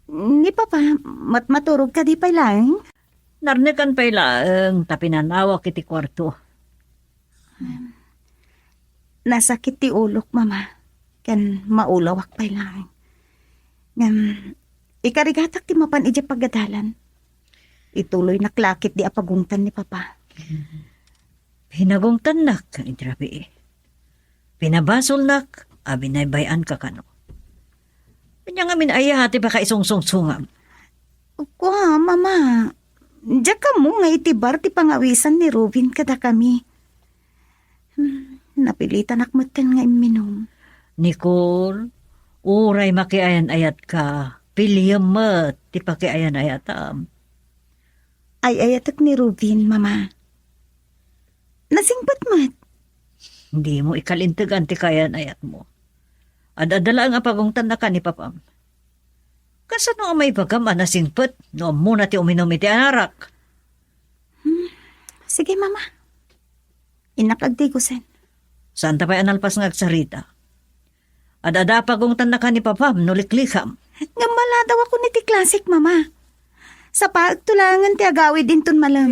ni Papa, mat-, maturog kadi pay laeng? Narnekan pay laeng ta pinanawak iti kuarto. Nasakit ti ulok, Mama, ken maulawak pay laeng. Ngem, ikarigatak ti mapan idiay pagadalan. Ituloynak la ketdi a pagungtan ni Papa. Pinagungtannak iti rabii. Pinabasolnak a binaybay-anka kano. Ania ngamin aya ti pakaisungsungsungam? Kua, Mama, diak ammo nga iti bar ti pangawisan ni Robin kadakami. Hmm, napilitanak metten nga imminum. Nicole, uray makiayan-ayatka, piliem met ti pakiayan-ayatam. Ay-ayatek ni Robin, Mama. Nasingpet met. Dimo ikalintegan ti kaayan-ayatmo. Ad-adda laeng a pagungtannaka ni Papam. Kasano a maibagam a nasingpet no ammona ti uminum iti arak? Hmm, sige, Mama. Innak agdigusen. Saanta pay a nalpas nga agsarita. Ad-adda a pagungtannaka ni Papam no liklikam. Ngem maladawakon iti klasik, Mama. Sapaekto laengen ti agawid inton malem.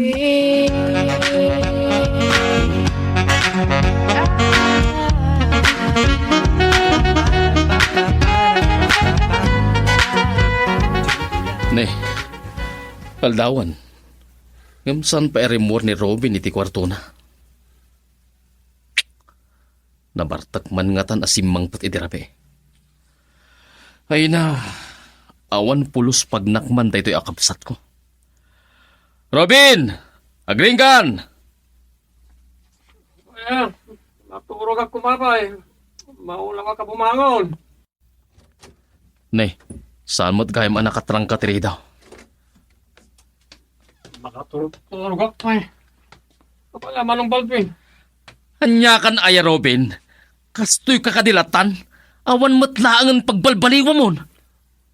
Ne, aldawan. Ngem saan pay a rimmuar ni Robin iti kuartona? Nabartek man ngatan a simmangpet idi rabii. Ay na, awan pulos pagnakman daytoy a kabsatko. Robin! Agriingkan! Ay, naturogak koma pay. Maulawak a bumangon. Ne, saan met gayam a nakatrangka ti ridaw? Makaturog-turogak pay. Apay a Manong Baldwin? Ania kan aya, Robin? Kastoyka kadi lattan? Awan met laengen pagbalbaliwamon.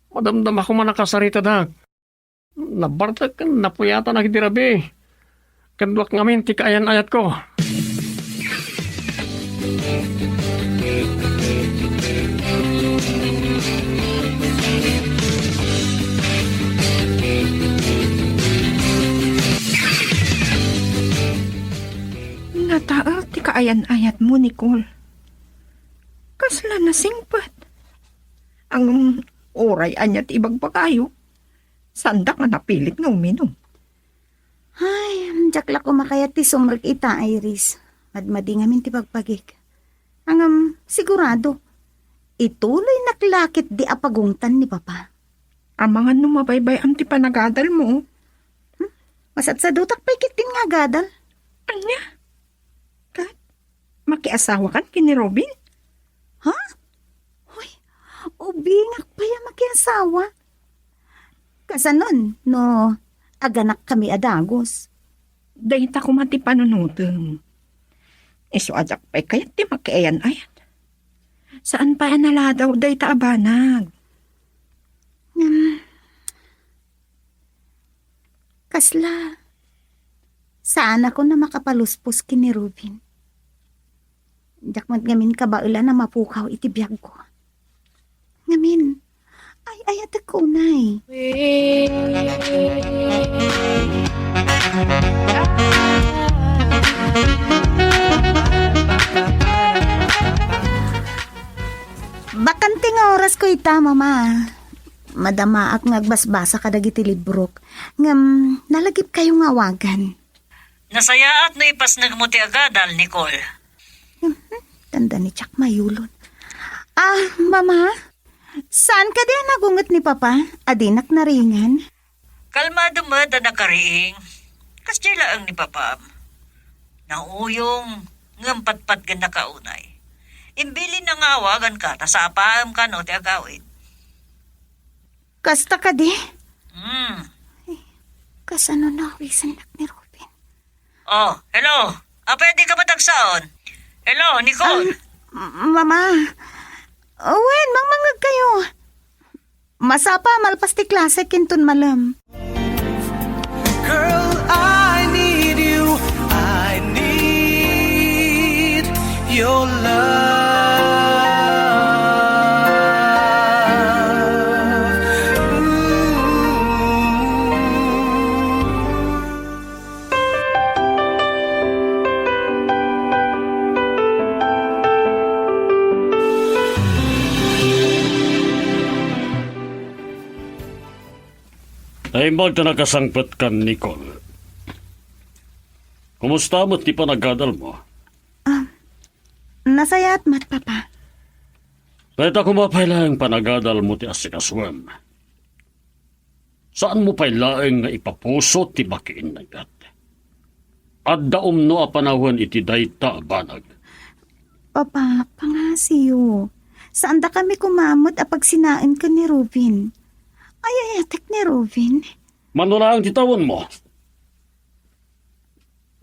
Madamdama koma nakasaritadak. Nabartek ken napuyatanak idi rabii. Kaduak ngamin ti kaayan-ayatko. Nataek ti kaayan-ayatmo, Nicole. Kasla nasingpet. Ngem uray ania ti ibagbagayo, saandak a napilit nga uminum. Ay, diak la koma kayat ti sumrek ita, Iris. Madmadi ngamin ti bagbagik. Ngem, sigurado, ituloynak la ketdi a pagungtan ni Papa. Amangan no mabaybay-am ti panagadalmo. Hmm? Masadsadutak pay ketdin nga agadal. Ania? Kat, makiasawakan ken ni Robin? Ha? Hoy, ubingak pay a makiasawa. Kasanon no aganakkami a dagus? Dayta koma ti panunotem. Isu a diak pay kayat ti makiayan-ayat. Saan pay a naladaw dayta a banag? Hmm. Kasla, saanakon a makapaluspos ken ni Robin. Diak met ngamin kabaelan a mapukaw iti biagko. Ngamin, ay-ayatek unay. Bakante nga orasko ita, Mama. Madamaak nga agbasbasa kadagiti librok. Ngem, nalagipkayo nga awagan. Nasayaat no ipasnegmo ti agadal, Nicole. Mhm, tanda ni Jack mayulon. Ah, Mama, saan kadi a nagunget ni Papa? A dinak naringan? Kalmado met a nakariing. Kasdiay laeng ni Papam. Nauyong, ngem patpatgennaka unay. Imbilinna nga awaganka ta sapaem kano ti agawid. Kasta kadi? Hmm. Ay, Kasano nawisannak ni Robin? Oh, hello. Apay, dika matagsaon? Hello, Nicole. Um, m-, Mama. Wen, mangmangngeg kayo. Masapa, malpas ti klase, kinton malem. Girl, I need you. I need your love. Ooh. Naimbag ta nakasangpetkan, Nicole. Kumusta met ti panagadalmo? Ah, nasayaat met, Papa. Dayta koma pay laeng panagadalmo ti asikasuem. Saanmo pay laeng nga ipapuso ti makiinnayat. Adda umno a panawen iti dayta a banag. Papa, pangasiyo. Saandakami koma met a pagsinaen ken ni Robin. Ay-ayatek ni Robin. Mano laeng ti tawenmo?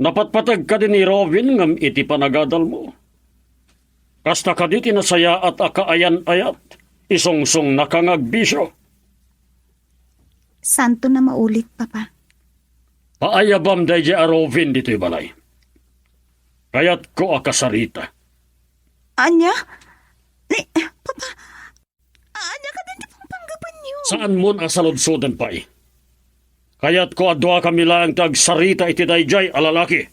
Napatpateg kadi ni Robin ngem iti panagadalmo? Kasta kadi ti nasayaat a kaayan-ayat, isungsungnaka nga agbisio? Saanton a maulit, Papa. Paayabam daydiay a Robin ditoy balay. Kayatko a kasarita. Ania? Ni, Papa, ania kadin ti pangpanggapanyo? Saanmon a saludsoden pay. Kayatko a duakami laeng ti agsarita iti daydiay a lalaki.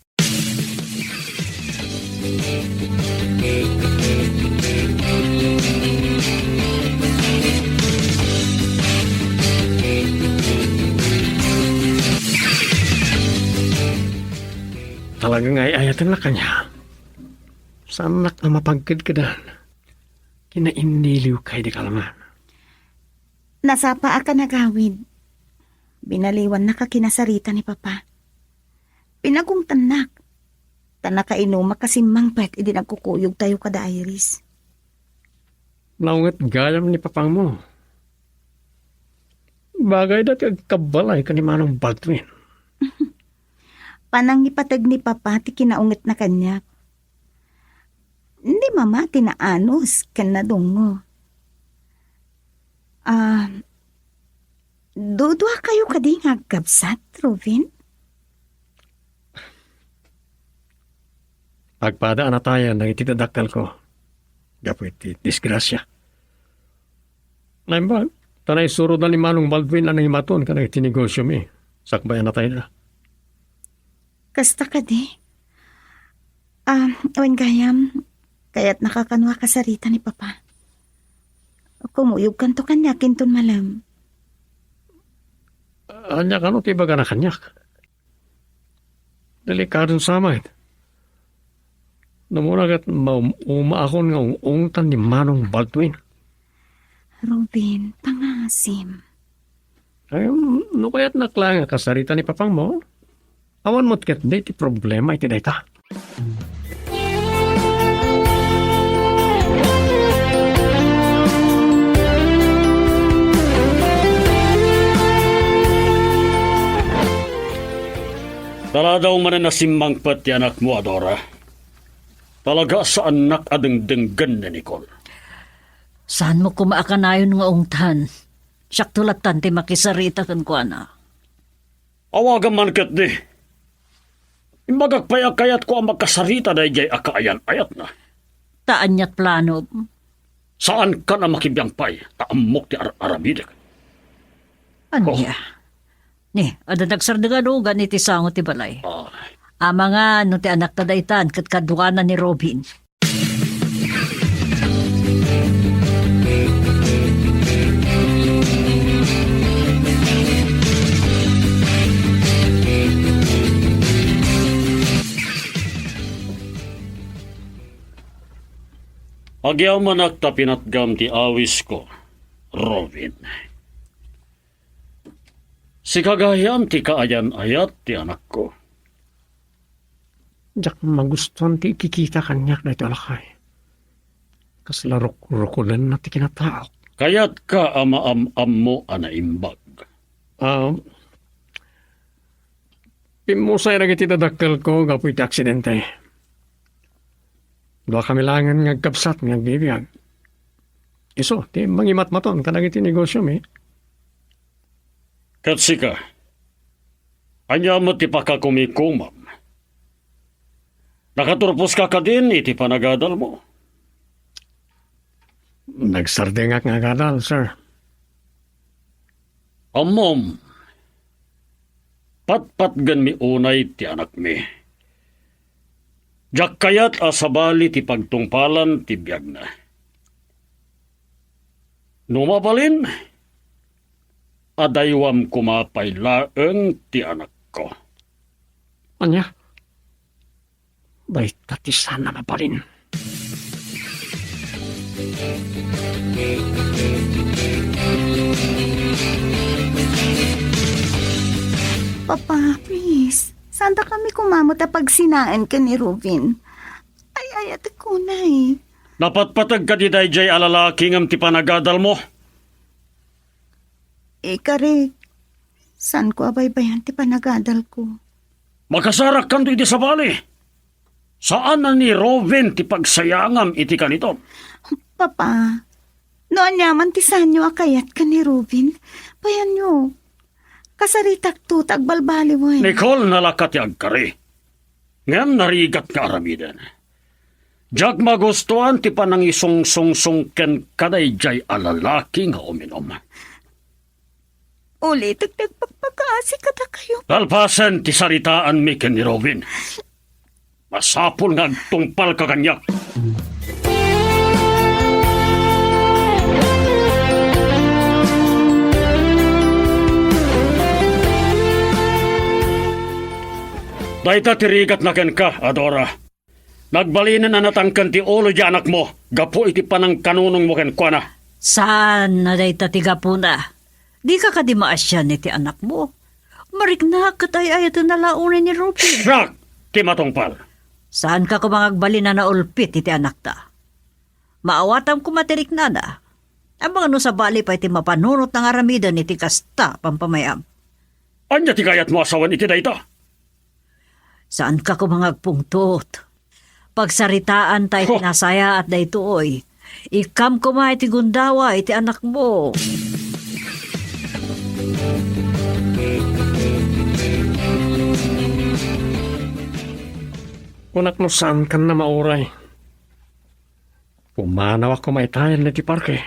Talaga nga ay-ayatennak kaniak. Saannak a mapagkedkedan. Kinainniliwka idi kalman. Nasapa a kanagawid. Binaliwannak a kinasarita ni Papa. Pinagungtannak. Ta nakainumak a simmangpet idi nagkukuyogtayo kada Iris. Naunget gayam ni Papangmo. Bagayda ti agkabbalay ken ni Manong Baldwin. Panangipateg ni Papa ti kinaungetna kaniak. Ni Mama ti naanus ken nadungngo. Ah, duduakayo kadi nga agkabsat, Robin? Agpada a natayen dagiti dadakkelko gapu iti disgrasia. Naimbag, ta naisurodan ni Manong Baldwin a nangimaton kadagiti negosiomi, sakbay a natayda. Kasta kadi? Ah, wen gayam, kayatnaka kano a kasarita ni Papa. Kumuyogkanto kaniak inton malem. Ania kano ti ibagana kaniak? Delikadon sa met. Namuna ket maum-umaakon nga ung-ungtan ni Manong Baldwin. Robin, pangasim. Ay, no kayatnak laeng a kasarita ni Papangmo, awan met ketdi ti problema iti dayta. Taladaw manen a simmangpet ti anakmo a Dora. Talaga a saannak a dengdenggen ni Nicole. Saanmo koma a kanayon nga ungtan. Siakto lattan ti makisarita kenkuana. Awagam man ketdi. Imbagak pay a kayatko a makasarita daydiay a kaayan-ayatna. Ta aniat planom? Saankan a makibiang pay, ta ammok ti ar-aramidek. Ania? Oh. Ni, adda nagsardeng a lugan iti sango ti balay. Ah. Amangan no ti anakta daytan ket kaduana ni Robin. Agyamanak ta pinatgam ti awisko, Robin. Sika gayam ti kaayan-ayat ti anakko. Diak magustuan ti ikikita kaniak daytoy a lakay. Kasla rukrukudenna ti kinataok. Kayatka a maam-ammo a naimbag. Ah, Pimmusay dagiti dadakkelko gapu iti aksidente. Duakami laengen nga agkabsat nga agbibiag. Isu ti mangimatmaton kadagiti negosiomi. Ket sika, ania met ti pakakumikumam? Nakaturposka kadin iti panagadalmo? Nagsardengak nga agadal, sir. Ammom, patpatgenmi unay ti anakmi. Diak kayat a sabali ti pagtungpalan ti biagna. No mabalin, adaywam koma pay laeng ti anakko. Ania? Dayta ti saan a mabalin. Papa, please. Saan ta kami koma met a pagsinaen ken ni Rubin? Ay-ayatek unay. Napatpateg kadi daydiay a lalaki ngem ti panagadalmo? Ikari, saanko a baybayan ti panagadalko. Makasarakkanto iti sabali. Saan a ni Rubin ti pagsayangam iti kanitom. Papa, no aniaman ti saanyo a kayat ken ni Rubin, bayanyo. Kasaritakto ta agbalbaliwen. Nicole, nalaka ti agkari. Ngem narigat nga aramiden. Diak magustuan ti panangisungsungsong kenka daydiay a lalaki nga uminom. Ulitek ti agpakpakaasi kadakayo. Kalpasen ti saritaanmi ken ni Rubin, masapul nga agtungpalka kaniak. Dayta ti rigatna kenka, Adora. Nagbalinen a natangken ti ulo ti anakmo gapu iti panangkanunongmo kenkuana. Saan a dayta ti gapuna. Dika kadi maasian iti anakmo? Mariknak ket ay-ayatenna la unay ni Rubin. Siak ti matungpal. Saanka koma nga agbalin a naulpit iti anakta. Maawatam koma ti riknana. Amangan no sabali pay ti mapanunotna nga aramiden iti kasta a pampamayam. Ania ti kayatmo a sawen iti dayta? Saanka koma nga agpungtot. Pagsaritaanta iti nasayaat daytoy. Ikkam koma iti gundaway iti anakmo. Kunak no saankan a mauray. Pumanawak koma itayen iti parke.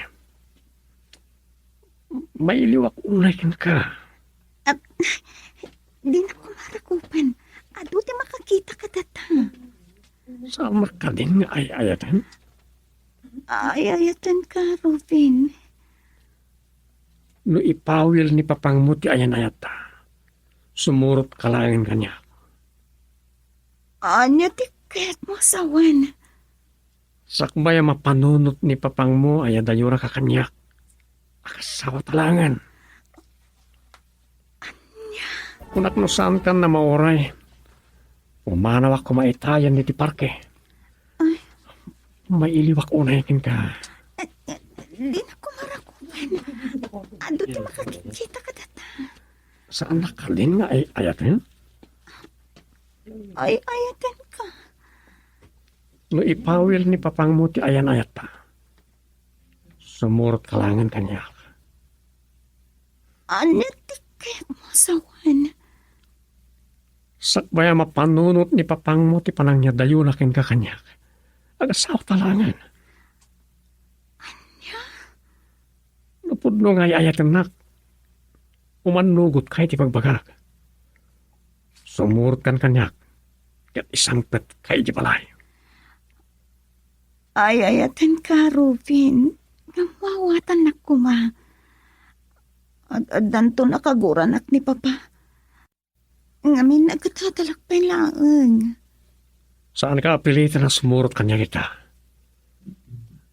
Mailiwak unay kenka. Ah, dinak koma rakupen. Adu ti makakita kadata. Saanak kadin nga ay-ayaten? Ay-ayatenka, Rubin. No ipawil ni papangmo ti ayan-ayatta, sumurotka laengen kaniak. Ania ti kayatmo a sawen? Sakbay a mapanunot ni papangmo a iyadayonaka kaniak, agasawata laengen. Ania? Kunak no saankan a mauray, pumanawak koma itayen iti parke. Ay. Mailiwak unay kenka. Eh, eh, dinak koma rakupen. Adu ti makakita kadata. Saanak kadin nga ay-ayaten? Ay-ayatenka. No ipawil ni papangmo ti ayan-ayatta, sumurotka laengen kaniak. Ania ti kayatmo a sawen? Sakbay a mapanunot ni papangmo ti panangiyadayona kenka kaniak, agasawata laengen. Ania? No pudno nga ay-ayatennak, umannugotka iti pagbagak. Sumurotkan kaniak, ket isangpetka iti balay. Ay-ayatenka, Rubin. Ngem maawatannak koma. Ad-addanton a kaguranak ni Papa. Ngamin, agdadalak pay laeng. Saanka a piliten a sumurot kaniak ita.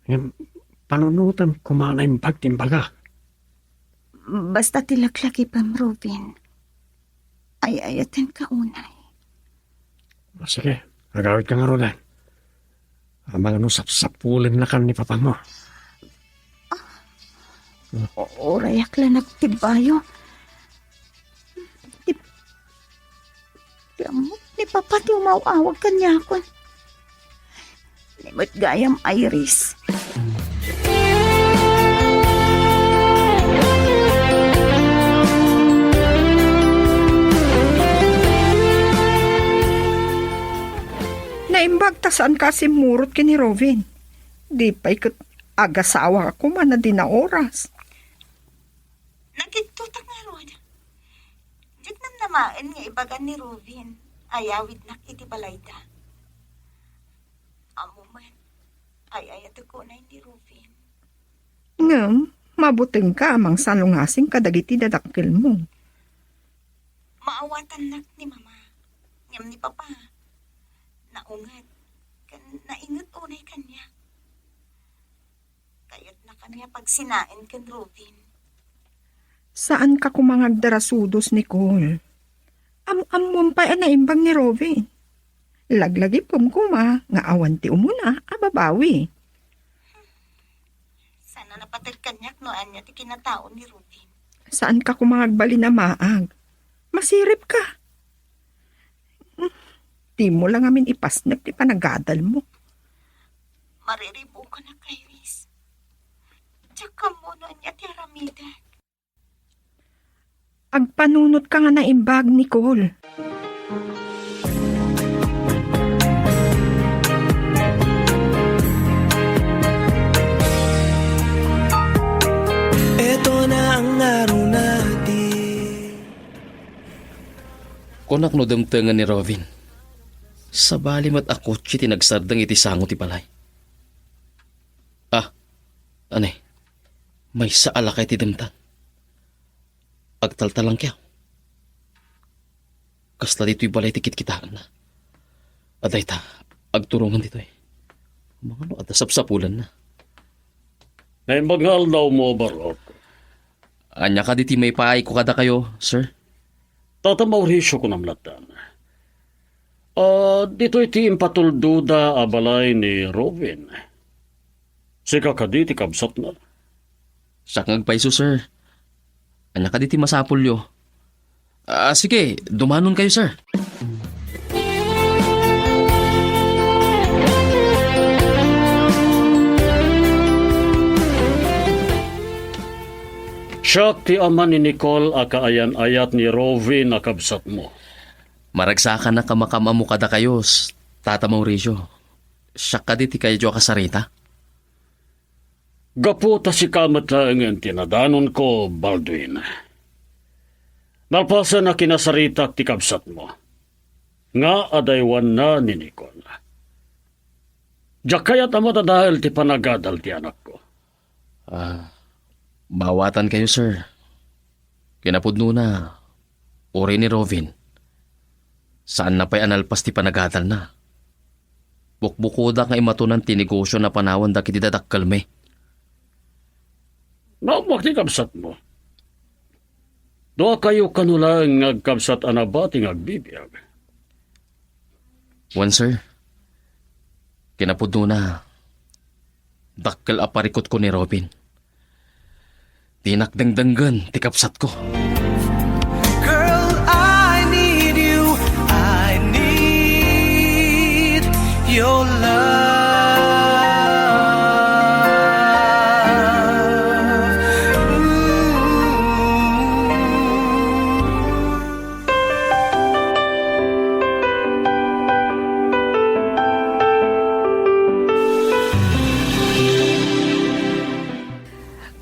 Ngem panunotem koma naimbag ti imbaga. Basta ti laglagipem, Rubin. Ay-ayatenka unay. Sige, agawidka ngaruden. Amangan no sapsapulennakan ni papangmo. Urayak la nagtibbayo. Ti, Papa ti umaw-awag kaniakon. Ni met gayam, Iris. Naimbag ta saanka a simmurot ken ni Rovin. Di pay ket agasawa ka koma na di naoras. Nagigtutak ngarud. Diak namnamaen nga ibagan ni Rovin a yawidnak iti balayda. Ammo met, ay-ayatek unay ni Rovin. Ngem, mabutengka a mangsalungasing kadagiti dadakkelmo. Maawatannak ni Mama, ngem ni Papa, naunget, ken nainget unay kaniak. Kayatnakami a pagsinaen ken Rovin. Saanka koma nga agdarasudos, Nicole. Am-ammom pay a naimbag ni Rovin. Laglagipem koma nga awan ti umuna a babawi. Saan a napateg kaniak no ania ti kinatao ni Rovin. Saanka koma nga agbalin a maag. Masiripka. Dimo la ngamin ipasnek ti panagadalmo. Mariribukanak, Iris. Diak ammo no ania ti aramidek. Agpanunotka nga naimbag, Nicole. Eto na ang araw natin. Kunak no dimtengen ni Rovin. Sabali met a kotse ti nagsardeng iti sango ti balay. Ah, ania? Maysa a lakay ti dimtang. Agtaltalangka. Kasla ditoy balay ti kitkitaenna. Adda ita, agturongen ditoy. Mangano adda sapsapulanna. Naimbag nga aldawmo, Barok. Ania kadi ti maipaayko kadakayo, sir? Tata Mauricio, kunam lattan. Ah, ditoy ti impatuldoda a balay ni Rovin. Sika kadi ti kabsatna? Siak nga agpayso, sir. Ania kadi ti masapulyo? Ah, sige, dumanonkayo, sir. Siak ti ama ni Nicole a kaayan-ayat ni Rovin a kabsatmo. Maragsakanak a makaam-ammo kadakayo, Tata Mauricio. Siak kadi ti kayatyo a kasarita? Gapu ta sika met laengen ti nadanonko, Baldwin. Nalpasen a kinasaritak ti kabsatmo, nga adaywanna ni Nicole. Diak kayat a madadael ti panagadal ti anakko. Ah, maawatankayo, sir. Kinapudnona, uray ni Rovin, saanna pay a nalpas ti panagadalna. Bukbukodak nga imatonan ti negosio a napanawan dagiti dadakkelmi. Naammoak ti kabsatmo. Duakayo kano laeng nga agkabsat a nabati nga agbibiag. Wen, sir. Kinapudnona, dakkel a parikutko ni Rovin. Dinak dengdenggen ti kabsatko. Girl, I need you. I need your love. Ooh.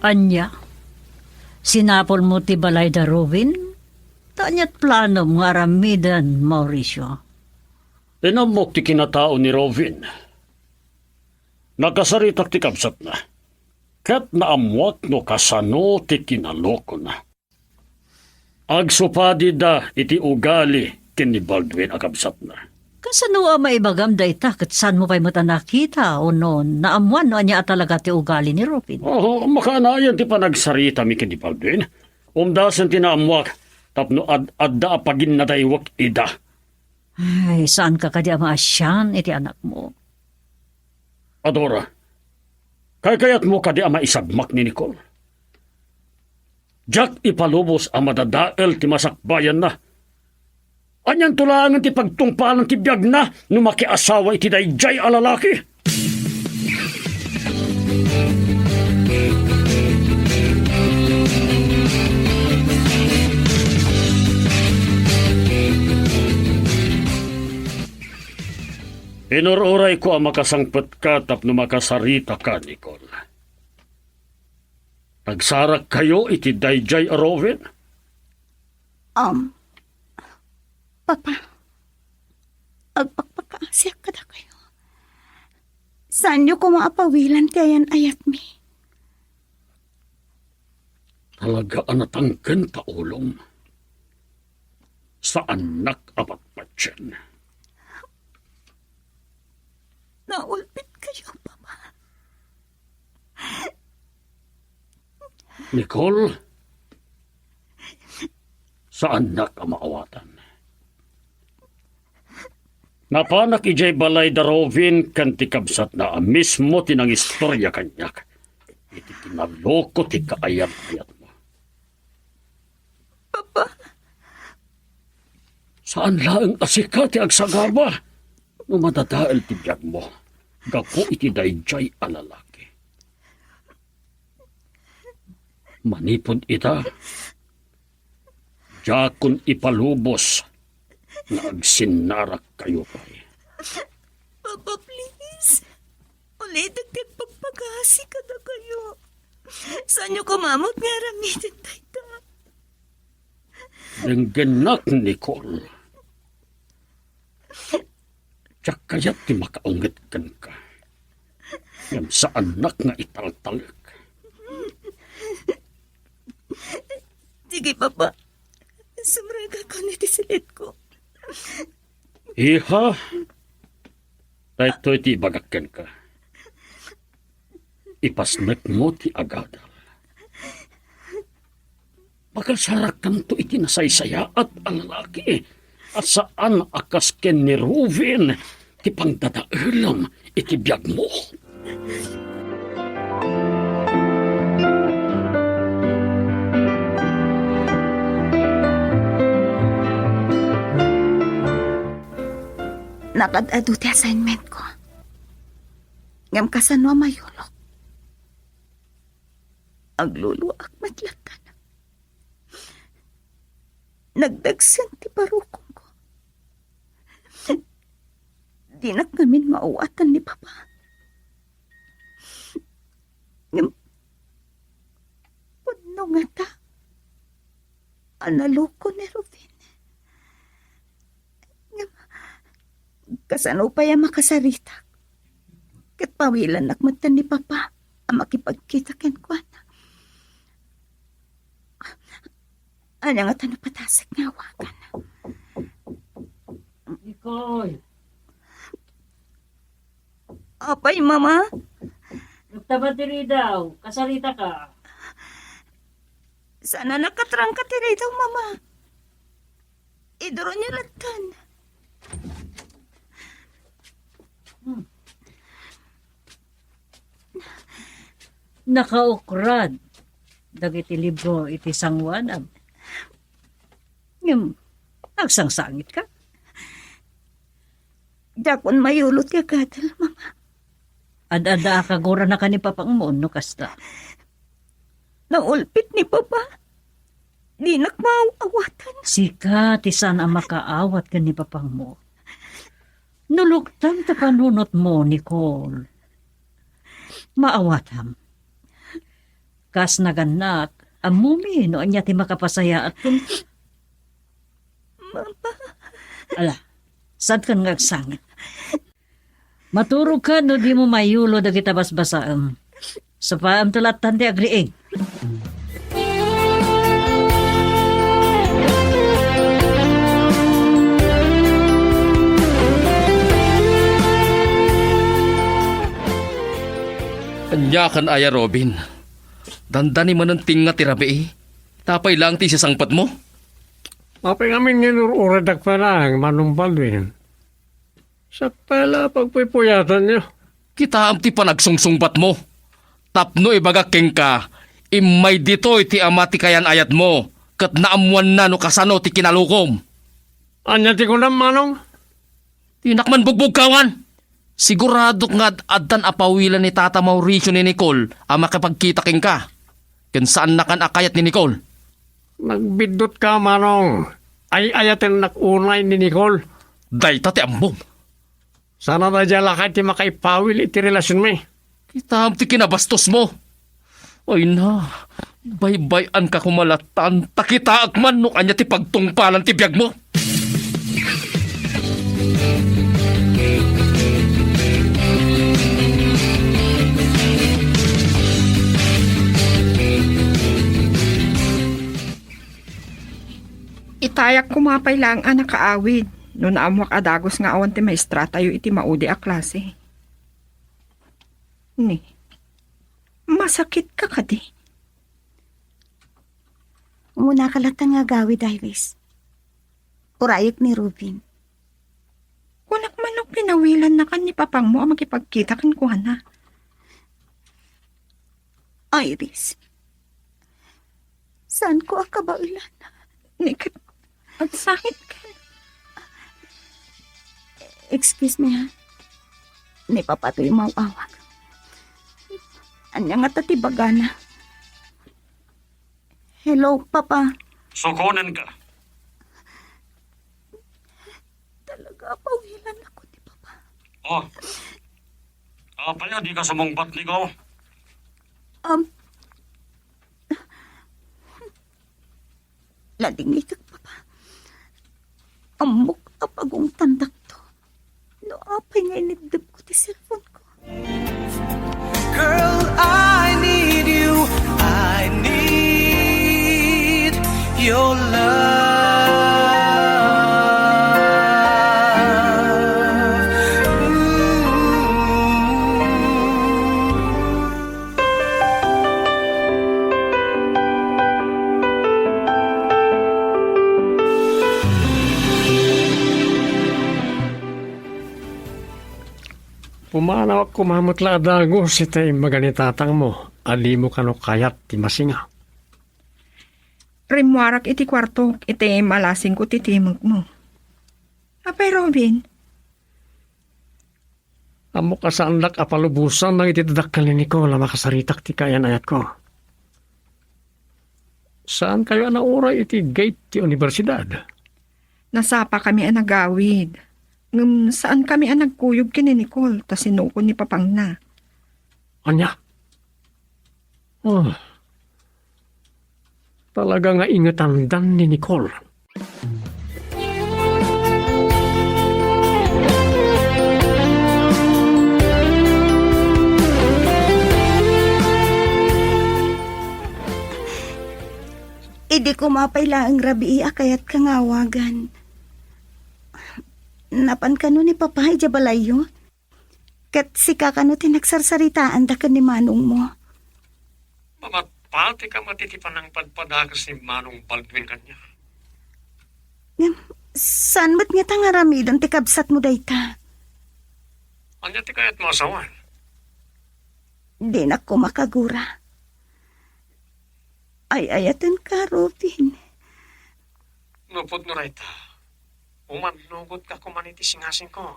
Ania? Sinapulmo ti balay da Rovin? Ta ania't planom nga aramiden, Mauricio? Inammok ti kinatao ni Rovin. Nakasaritak ti kabsatna. Ket naammoak no kasano ti kinalokona. Agsupadida iti ugali ken ni Baldwin a kabsatna. Kasano a maibagam dayta ket saanmo pay met a nakita, ono naammoan no ania a talaga ti ugali ni Rovin? Oo, makaanayan ti panagsaritami ken ni Baldwin. Umdasen ti naammoak tapno ad-adda a paginnadaywek ida. Ay, saanka kadi a maasian iti anakmo? Adora, kaykayatmo kadi a maisagmak ni Nicole? Diak ipalubos a madadael ti masakbayanna. Anianto laengen ti pagtungpalan ti biagna no makiasawa iti daydiay a lalaki? Inur-urayko a makasangpetka tapno makasaritaka, Nicole. Agsarakkayo iti daydiay a Robin? Um, Papa, agpakpakaasiak kadakayo. Saanyo koma a pawilan ti ayan-ayatmi. Talaga a natangken ta ulom. Saannak a patpatien. Naulpit kayo, Papa. Nicole, saannak a maawatan. Napanak idiay balay da Robin ken ti kabsatna a mismo ti nangistoria kaniak iti kinaloko ti kaayat-ayatmo. Papa. Saan laeng a sika ti agsagaba no madadael ti biagmo gapu iti daydiay a lalaki. Manipud ita, diakon ipalubos nga agsinnarakkayo pay. Papa, please. Ulitek ti agpakpakaasi kadakayo. Saanyo koma met nga aramiden dayta. Denggennak, Nicole. Diak kayat ti makaunget kenka. Ngem saannak nga italtalek. Sige, Papa. Sumrekakon iti silitko. Iha, daytoy ti ibagak kenka. Ipasnekmo ti agadal. Pakasarakkanto iti nasaysayaat a lalaki a saan a kas ken ni Ruben ti pangdadaelem iti biagmo. Nakad-adu ti assignment ko. Ngem kasano a mayulok? Agluluak met latta. Nagdagsen ti parukomko. Dinak ngamin maawatan ni Papa. Ngem, pudno ngata a naloko ni Rufin. Ngem, kasano pay a makasaritak? Ket pawilannak metten ni Papa a makipagkita kenkuana. Ania ngata no patasek nga awagan? Nicole! Apay, Mama? Nagtaba ti ridaw. Kasaritaka. Saan a nakatrangka ti ridaw, Mama. Iduronyo lattan. Hmm. Nakaukrad dagiti libro iti sangoanam. Ngem, agsangsangitka? Diakon mayulot nga agadal, Mama. Ad-adda a kaguranaka ni Papangmo no kasta. Naulpit ni Papa. Dinak maaw-awatan. Sika ti saan a makaawat ken ni Papangmo. Nuluktam ta panunotmo, Nicole. Maawatam. Kas nagannak, ammomi no ania ti makapasayaat ken. Mama. Ala, saankan nga agsangit. Maturogka no dimo mayulo dagita basbasaem. Sapaem ta lattan ti agriing. Ania ken aya, Robin? Dandani manen tinga ti rabii? Apay laeng ti isasangpetmo? Apay ngamin nga inur-uradak pay laeng, Manong Baldwin. Sakbay la a pagpuypuyatanyo. Kitaem ti panagsungsungbatmo. Tapno ibagak kenka, immay ditoy ti ama ti kayan-ayatmo, ket naammoanna no kasano ti kinalukom. Ania ti kunam, Manong? Dinak man bugbugkawan. Siguradok nga ad-, addan a pawilan ni Tata Mauricio ni Nicole a makipagkita kenka. Ken saannakan a kayat ni Nicole. Nagbiddutka, Manong. Ay-ayatennak unay ni Nicole. Dayta ti ammom. Saan a daydiay a lakay ti makaipawil iti relasionmi. Kitaem ti kinabastosmo. Ay na, baybay-anka koma latta, ta kitaek man no ania ti pagtungpalan ti biagmo. Itayak koma pay laeng a nakaawid no naammoak a dagus nga awan ti maestratayo iti maudi a klase. Ni, masakitka kadi? Umunaka latta nga agawid, Iris. Urayek ni Ruben. Kunak man no pinawilannakan ni papangmo a makipagkita kenkuana. Iris, saanko a kabaelan. Ni ket, agsangit ka. Excuse me, ha? Ni Papa toy maw-awag. Ania ngata ti bagana? Hello, Papa. Sukonenka. Talaga, pawilannak ni Papa. Oh. Apay a dika sumungbat, Nicole? Um, Ladingitko, Papa. Ammok a pagungtandakto no apay nga inibdibko ti cellphone ko. Girl, I need you. I need your love. Ooh. Pumanawak koma met la a dagus iti imbaga ni tatangmo a dimo kano kayat ti masinga. Rimmuarak iti kuartok iti malasingko ti timekmo. Apay, Robin? Ammok a saandak a palubosan dagiti dakkel ni Nicole a makasaritak ti kaayan-ayatko. Saankayo a nauray iti gate ti universidad? Nasapakami a nagawid. Ngem saankami a nagkuyog ken ni Nicole ta sinukon ni papangna. Ania? Oh. Talaga nga ingetandan ni Nicole. Idi koma pay laeng rabii a kayatka nga awagan. Napan kano ni Papa idiay balayyo? Ket sika kano ti nagsarsaritaanda ken ni manongmo? Mamatpatika met iti panangpadpadakes ni Manong Baldwin kaniak. Ngem, saan met ngata nga aramiden ti kabsatmo dayta? Ania ti kayatmo a sawen? Dinak koma kagura. Ay-ayatenka, Robin. Nupot no dayta, umannugotka koma iti singasingko.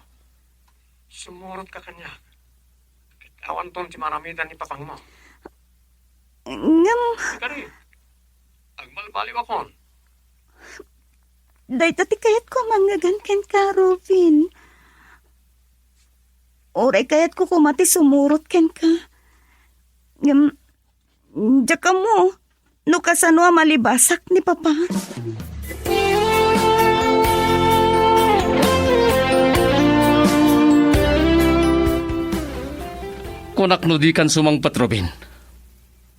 Sumurotka kaniak. Ket awanton ti maaramidan ni papangmo. Ngem, kari, agbalbaliwakon. Dayta ti kayatko a mangngegana kenka, Robin. Uray kayatko koma ti sumurot kenka. Ngem, diak ammo no kasano a malibasak ni Papa. Kunak no dikan sumangpet, Robin.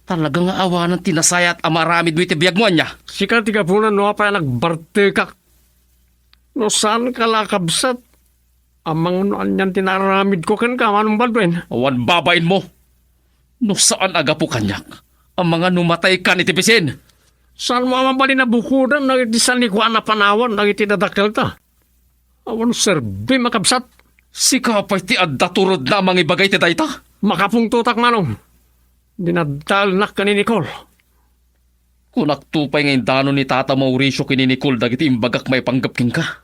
Talaga nga awanan ti nasayaat a maaramidmo iti biagmo, ania? Sika ti gapuna no apay a nagbartekak. No saanka la a kabsat, amangan no anian ti naaramidko kenka, Manong Baldwin? Awan babainmo. No saan a gapu kaniak, amangan no mataykan iti bisin. Saanmo a mabalin a bukoden dagiti sanikuan a panawan dagiti dadakkelta? Awan serbim a kabsat. Sika pay ti adda turodna a mangibaga iti dayta? Makapungtotak, Manong. Dinaddaelnak ken ni Nicole. Kunakto pay nga indano ni Tata Mauricio ken ni Nicole dagiti imbagak maipanggep kenka.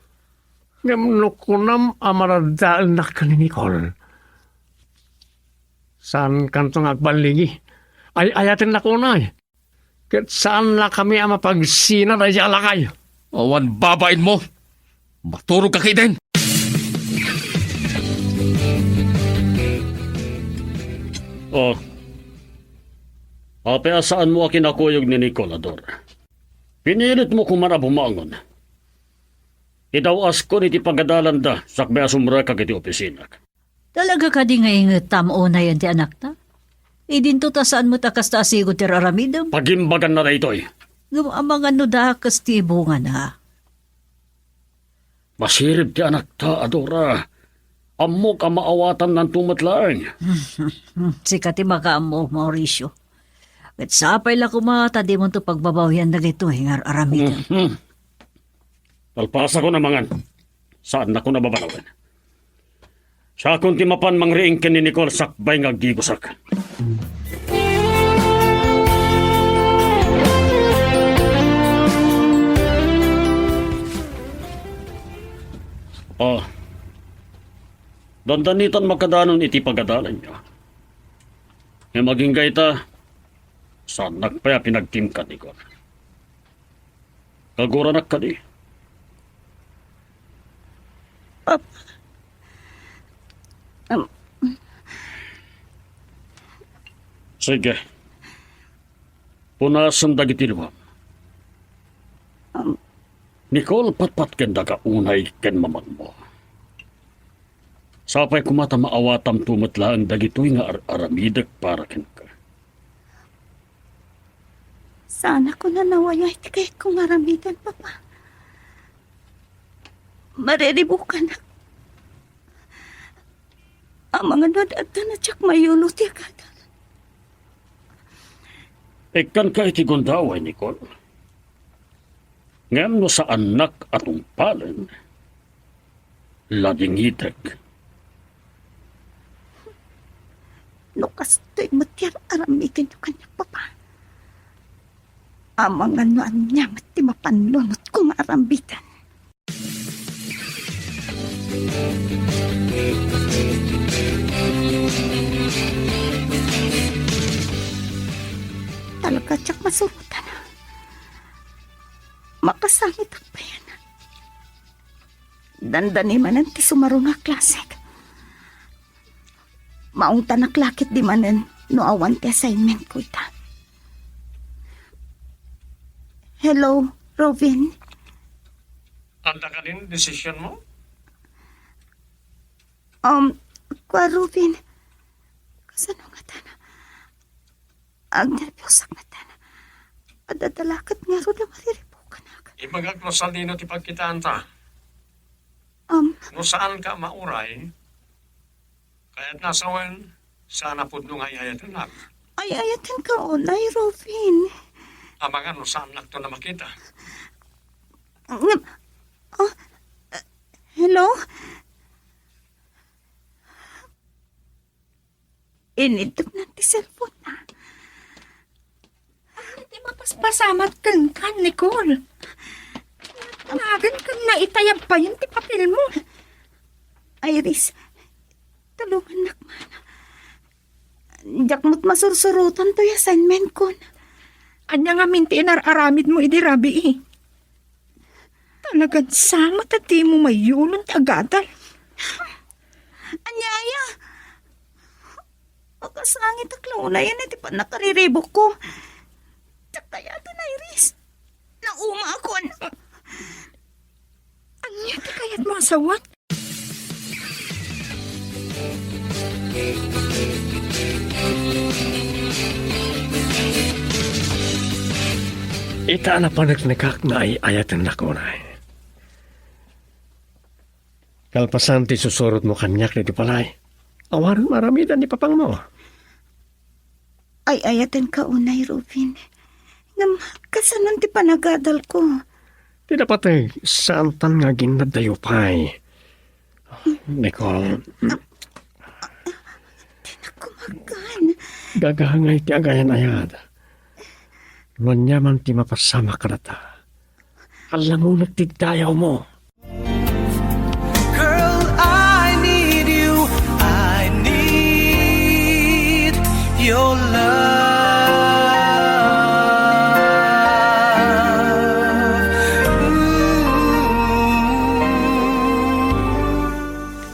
Ngem no kunam a maraddaennak ken ni Nicole, saankanto nga agballigi. Ay-ayatennak unay. Ket saannakami a mapagsina daydiay a lakay. Awan babainmo. Maturogka ketdin. Oh. Apay a saanmo a kinakuyog ni Nicole, Ador? Pinilitmo koma a bumangon. Idaw-askon iti pagadalanda sakbay a sumrekak iti opisinak. Talaga kadi nga ingetam unayen ti anakta? Idinto ta saan met a kasta a sigud ti ar-aramidem? Pagimbaganna daytoy. Ngem amangan no dakes ti bungana. Masirib ti anakta, Adora. Ammok a maawatannanto met laeng. Sika ti makaammo, Mauricio. Ket sapay la koma ta dimonto pagbabawian dagitoy nga ar-aramidem. Mhm. Kalpasakon a mangan. Saannakon a babanawen. Siakon ti mapan mangriing ken ni Nicole sakbay nga aggigosak. Oh. Dandanitan makadanon iti pagadalanyo. Ngem agingga ita, saannak pay a pinagtimkan, Nicole. Kaguranak kadi? Papa. Am. Sige. Punasen dagiti liwam. Am. Nicole, patpatkendaka unay ken mamangmo. Sapay koma ta maawatamto met laeng dagitoy nga ar-aramidek para kenka. Saanakon a nawayay ti kayatko nga aramiden, Papa. Mariribukanak. Amangan no adda na diak mayulo ti agadal. Ikkanka iti gundaway, Nicole. Ngem no saannak a tungpalen, ladingitek. No kastoy met ti ar-aramidenyo kaniak, Papa, amangan no ania met ti mapanunotko nga aramiden. Talaga diak masurotan. Makasangitak payen. Dandani manen ti sumaruno a klasek. Maungtanak la ketdi manen no awan ti assignmentko ita. Hello, Rovin. Adda kadin desisionmo? Um, kua, Rovin. Kasano ngatan? Agnerbiosakon ngatan. Adda dalaket ngarud a mariribukanak. Ibagak no sadino ti pagkitaanta. Um, No saanka a mauray, kayatna a sawen, saan a pudno nga ay-ayatennak. Ay-ayatenka unay, Rovin. Amangan no saannakton a makita. Ngem, oh, hello? Inidepna ti cellphone-na. Iti mapaspasamak kenka, Nicole. Nagan ken naitayab payen ti papelmo. Iris, tulongannak man. Diak met masursurotan toy assignment-kon. Ania ngamin ti inar-aramidmo idi rabii? Talagan sama ta dimo mayulon ti agadal. Ania aya? Makasangitak la unayen iti pannakariribukko. Diak kayaten, Iris. Naumaakon. Ania ti kayatmo a sawen? Ita a napaneknekak nga ay-ayatennak unay. Kalpasan ti susurotmo kaniak ditoy balay, awanen nga aramiden ni papangmo. Ay-ayatenka unay, Rubin. Ngem kasanon ti panagadalko? Ti napateg, saantan nga aginnaddayo pay. Nicole. Dinak kumakan. Gagangay ti agayan-ayad. No ania man ti mapasamak kadata, allangonek ti dayawmo. your love.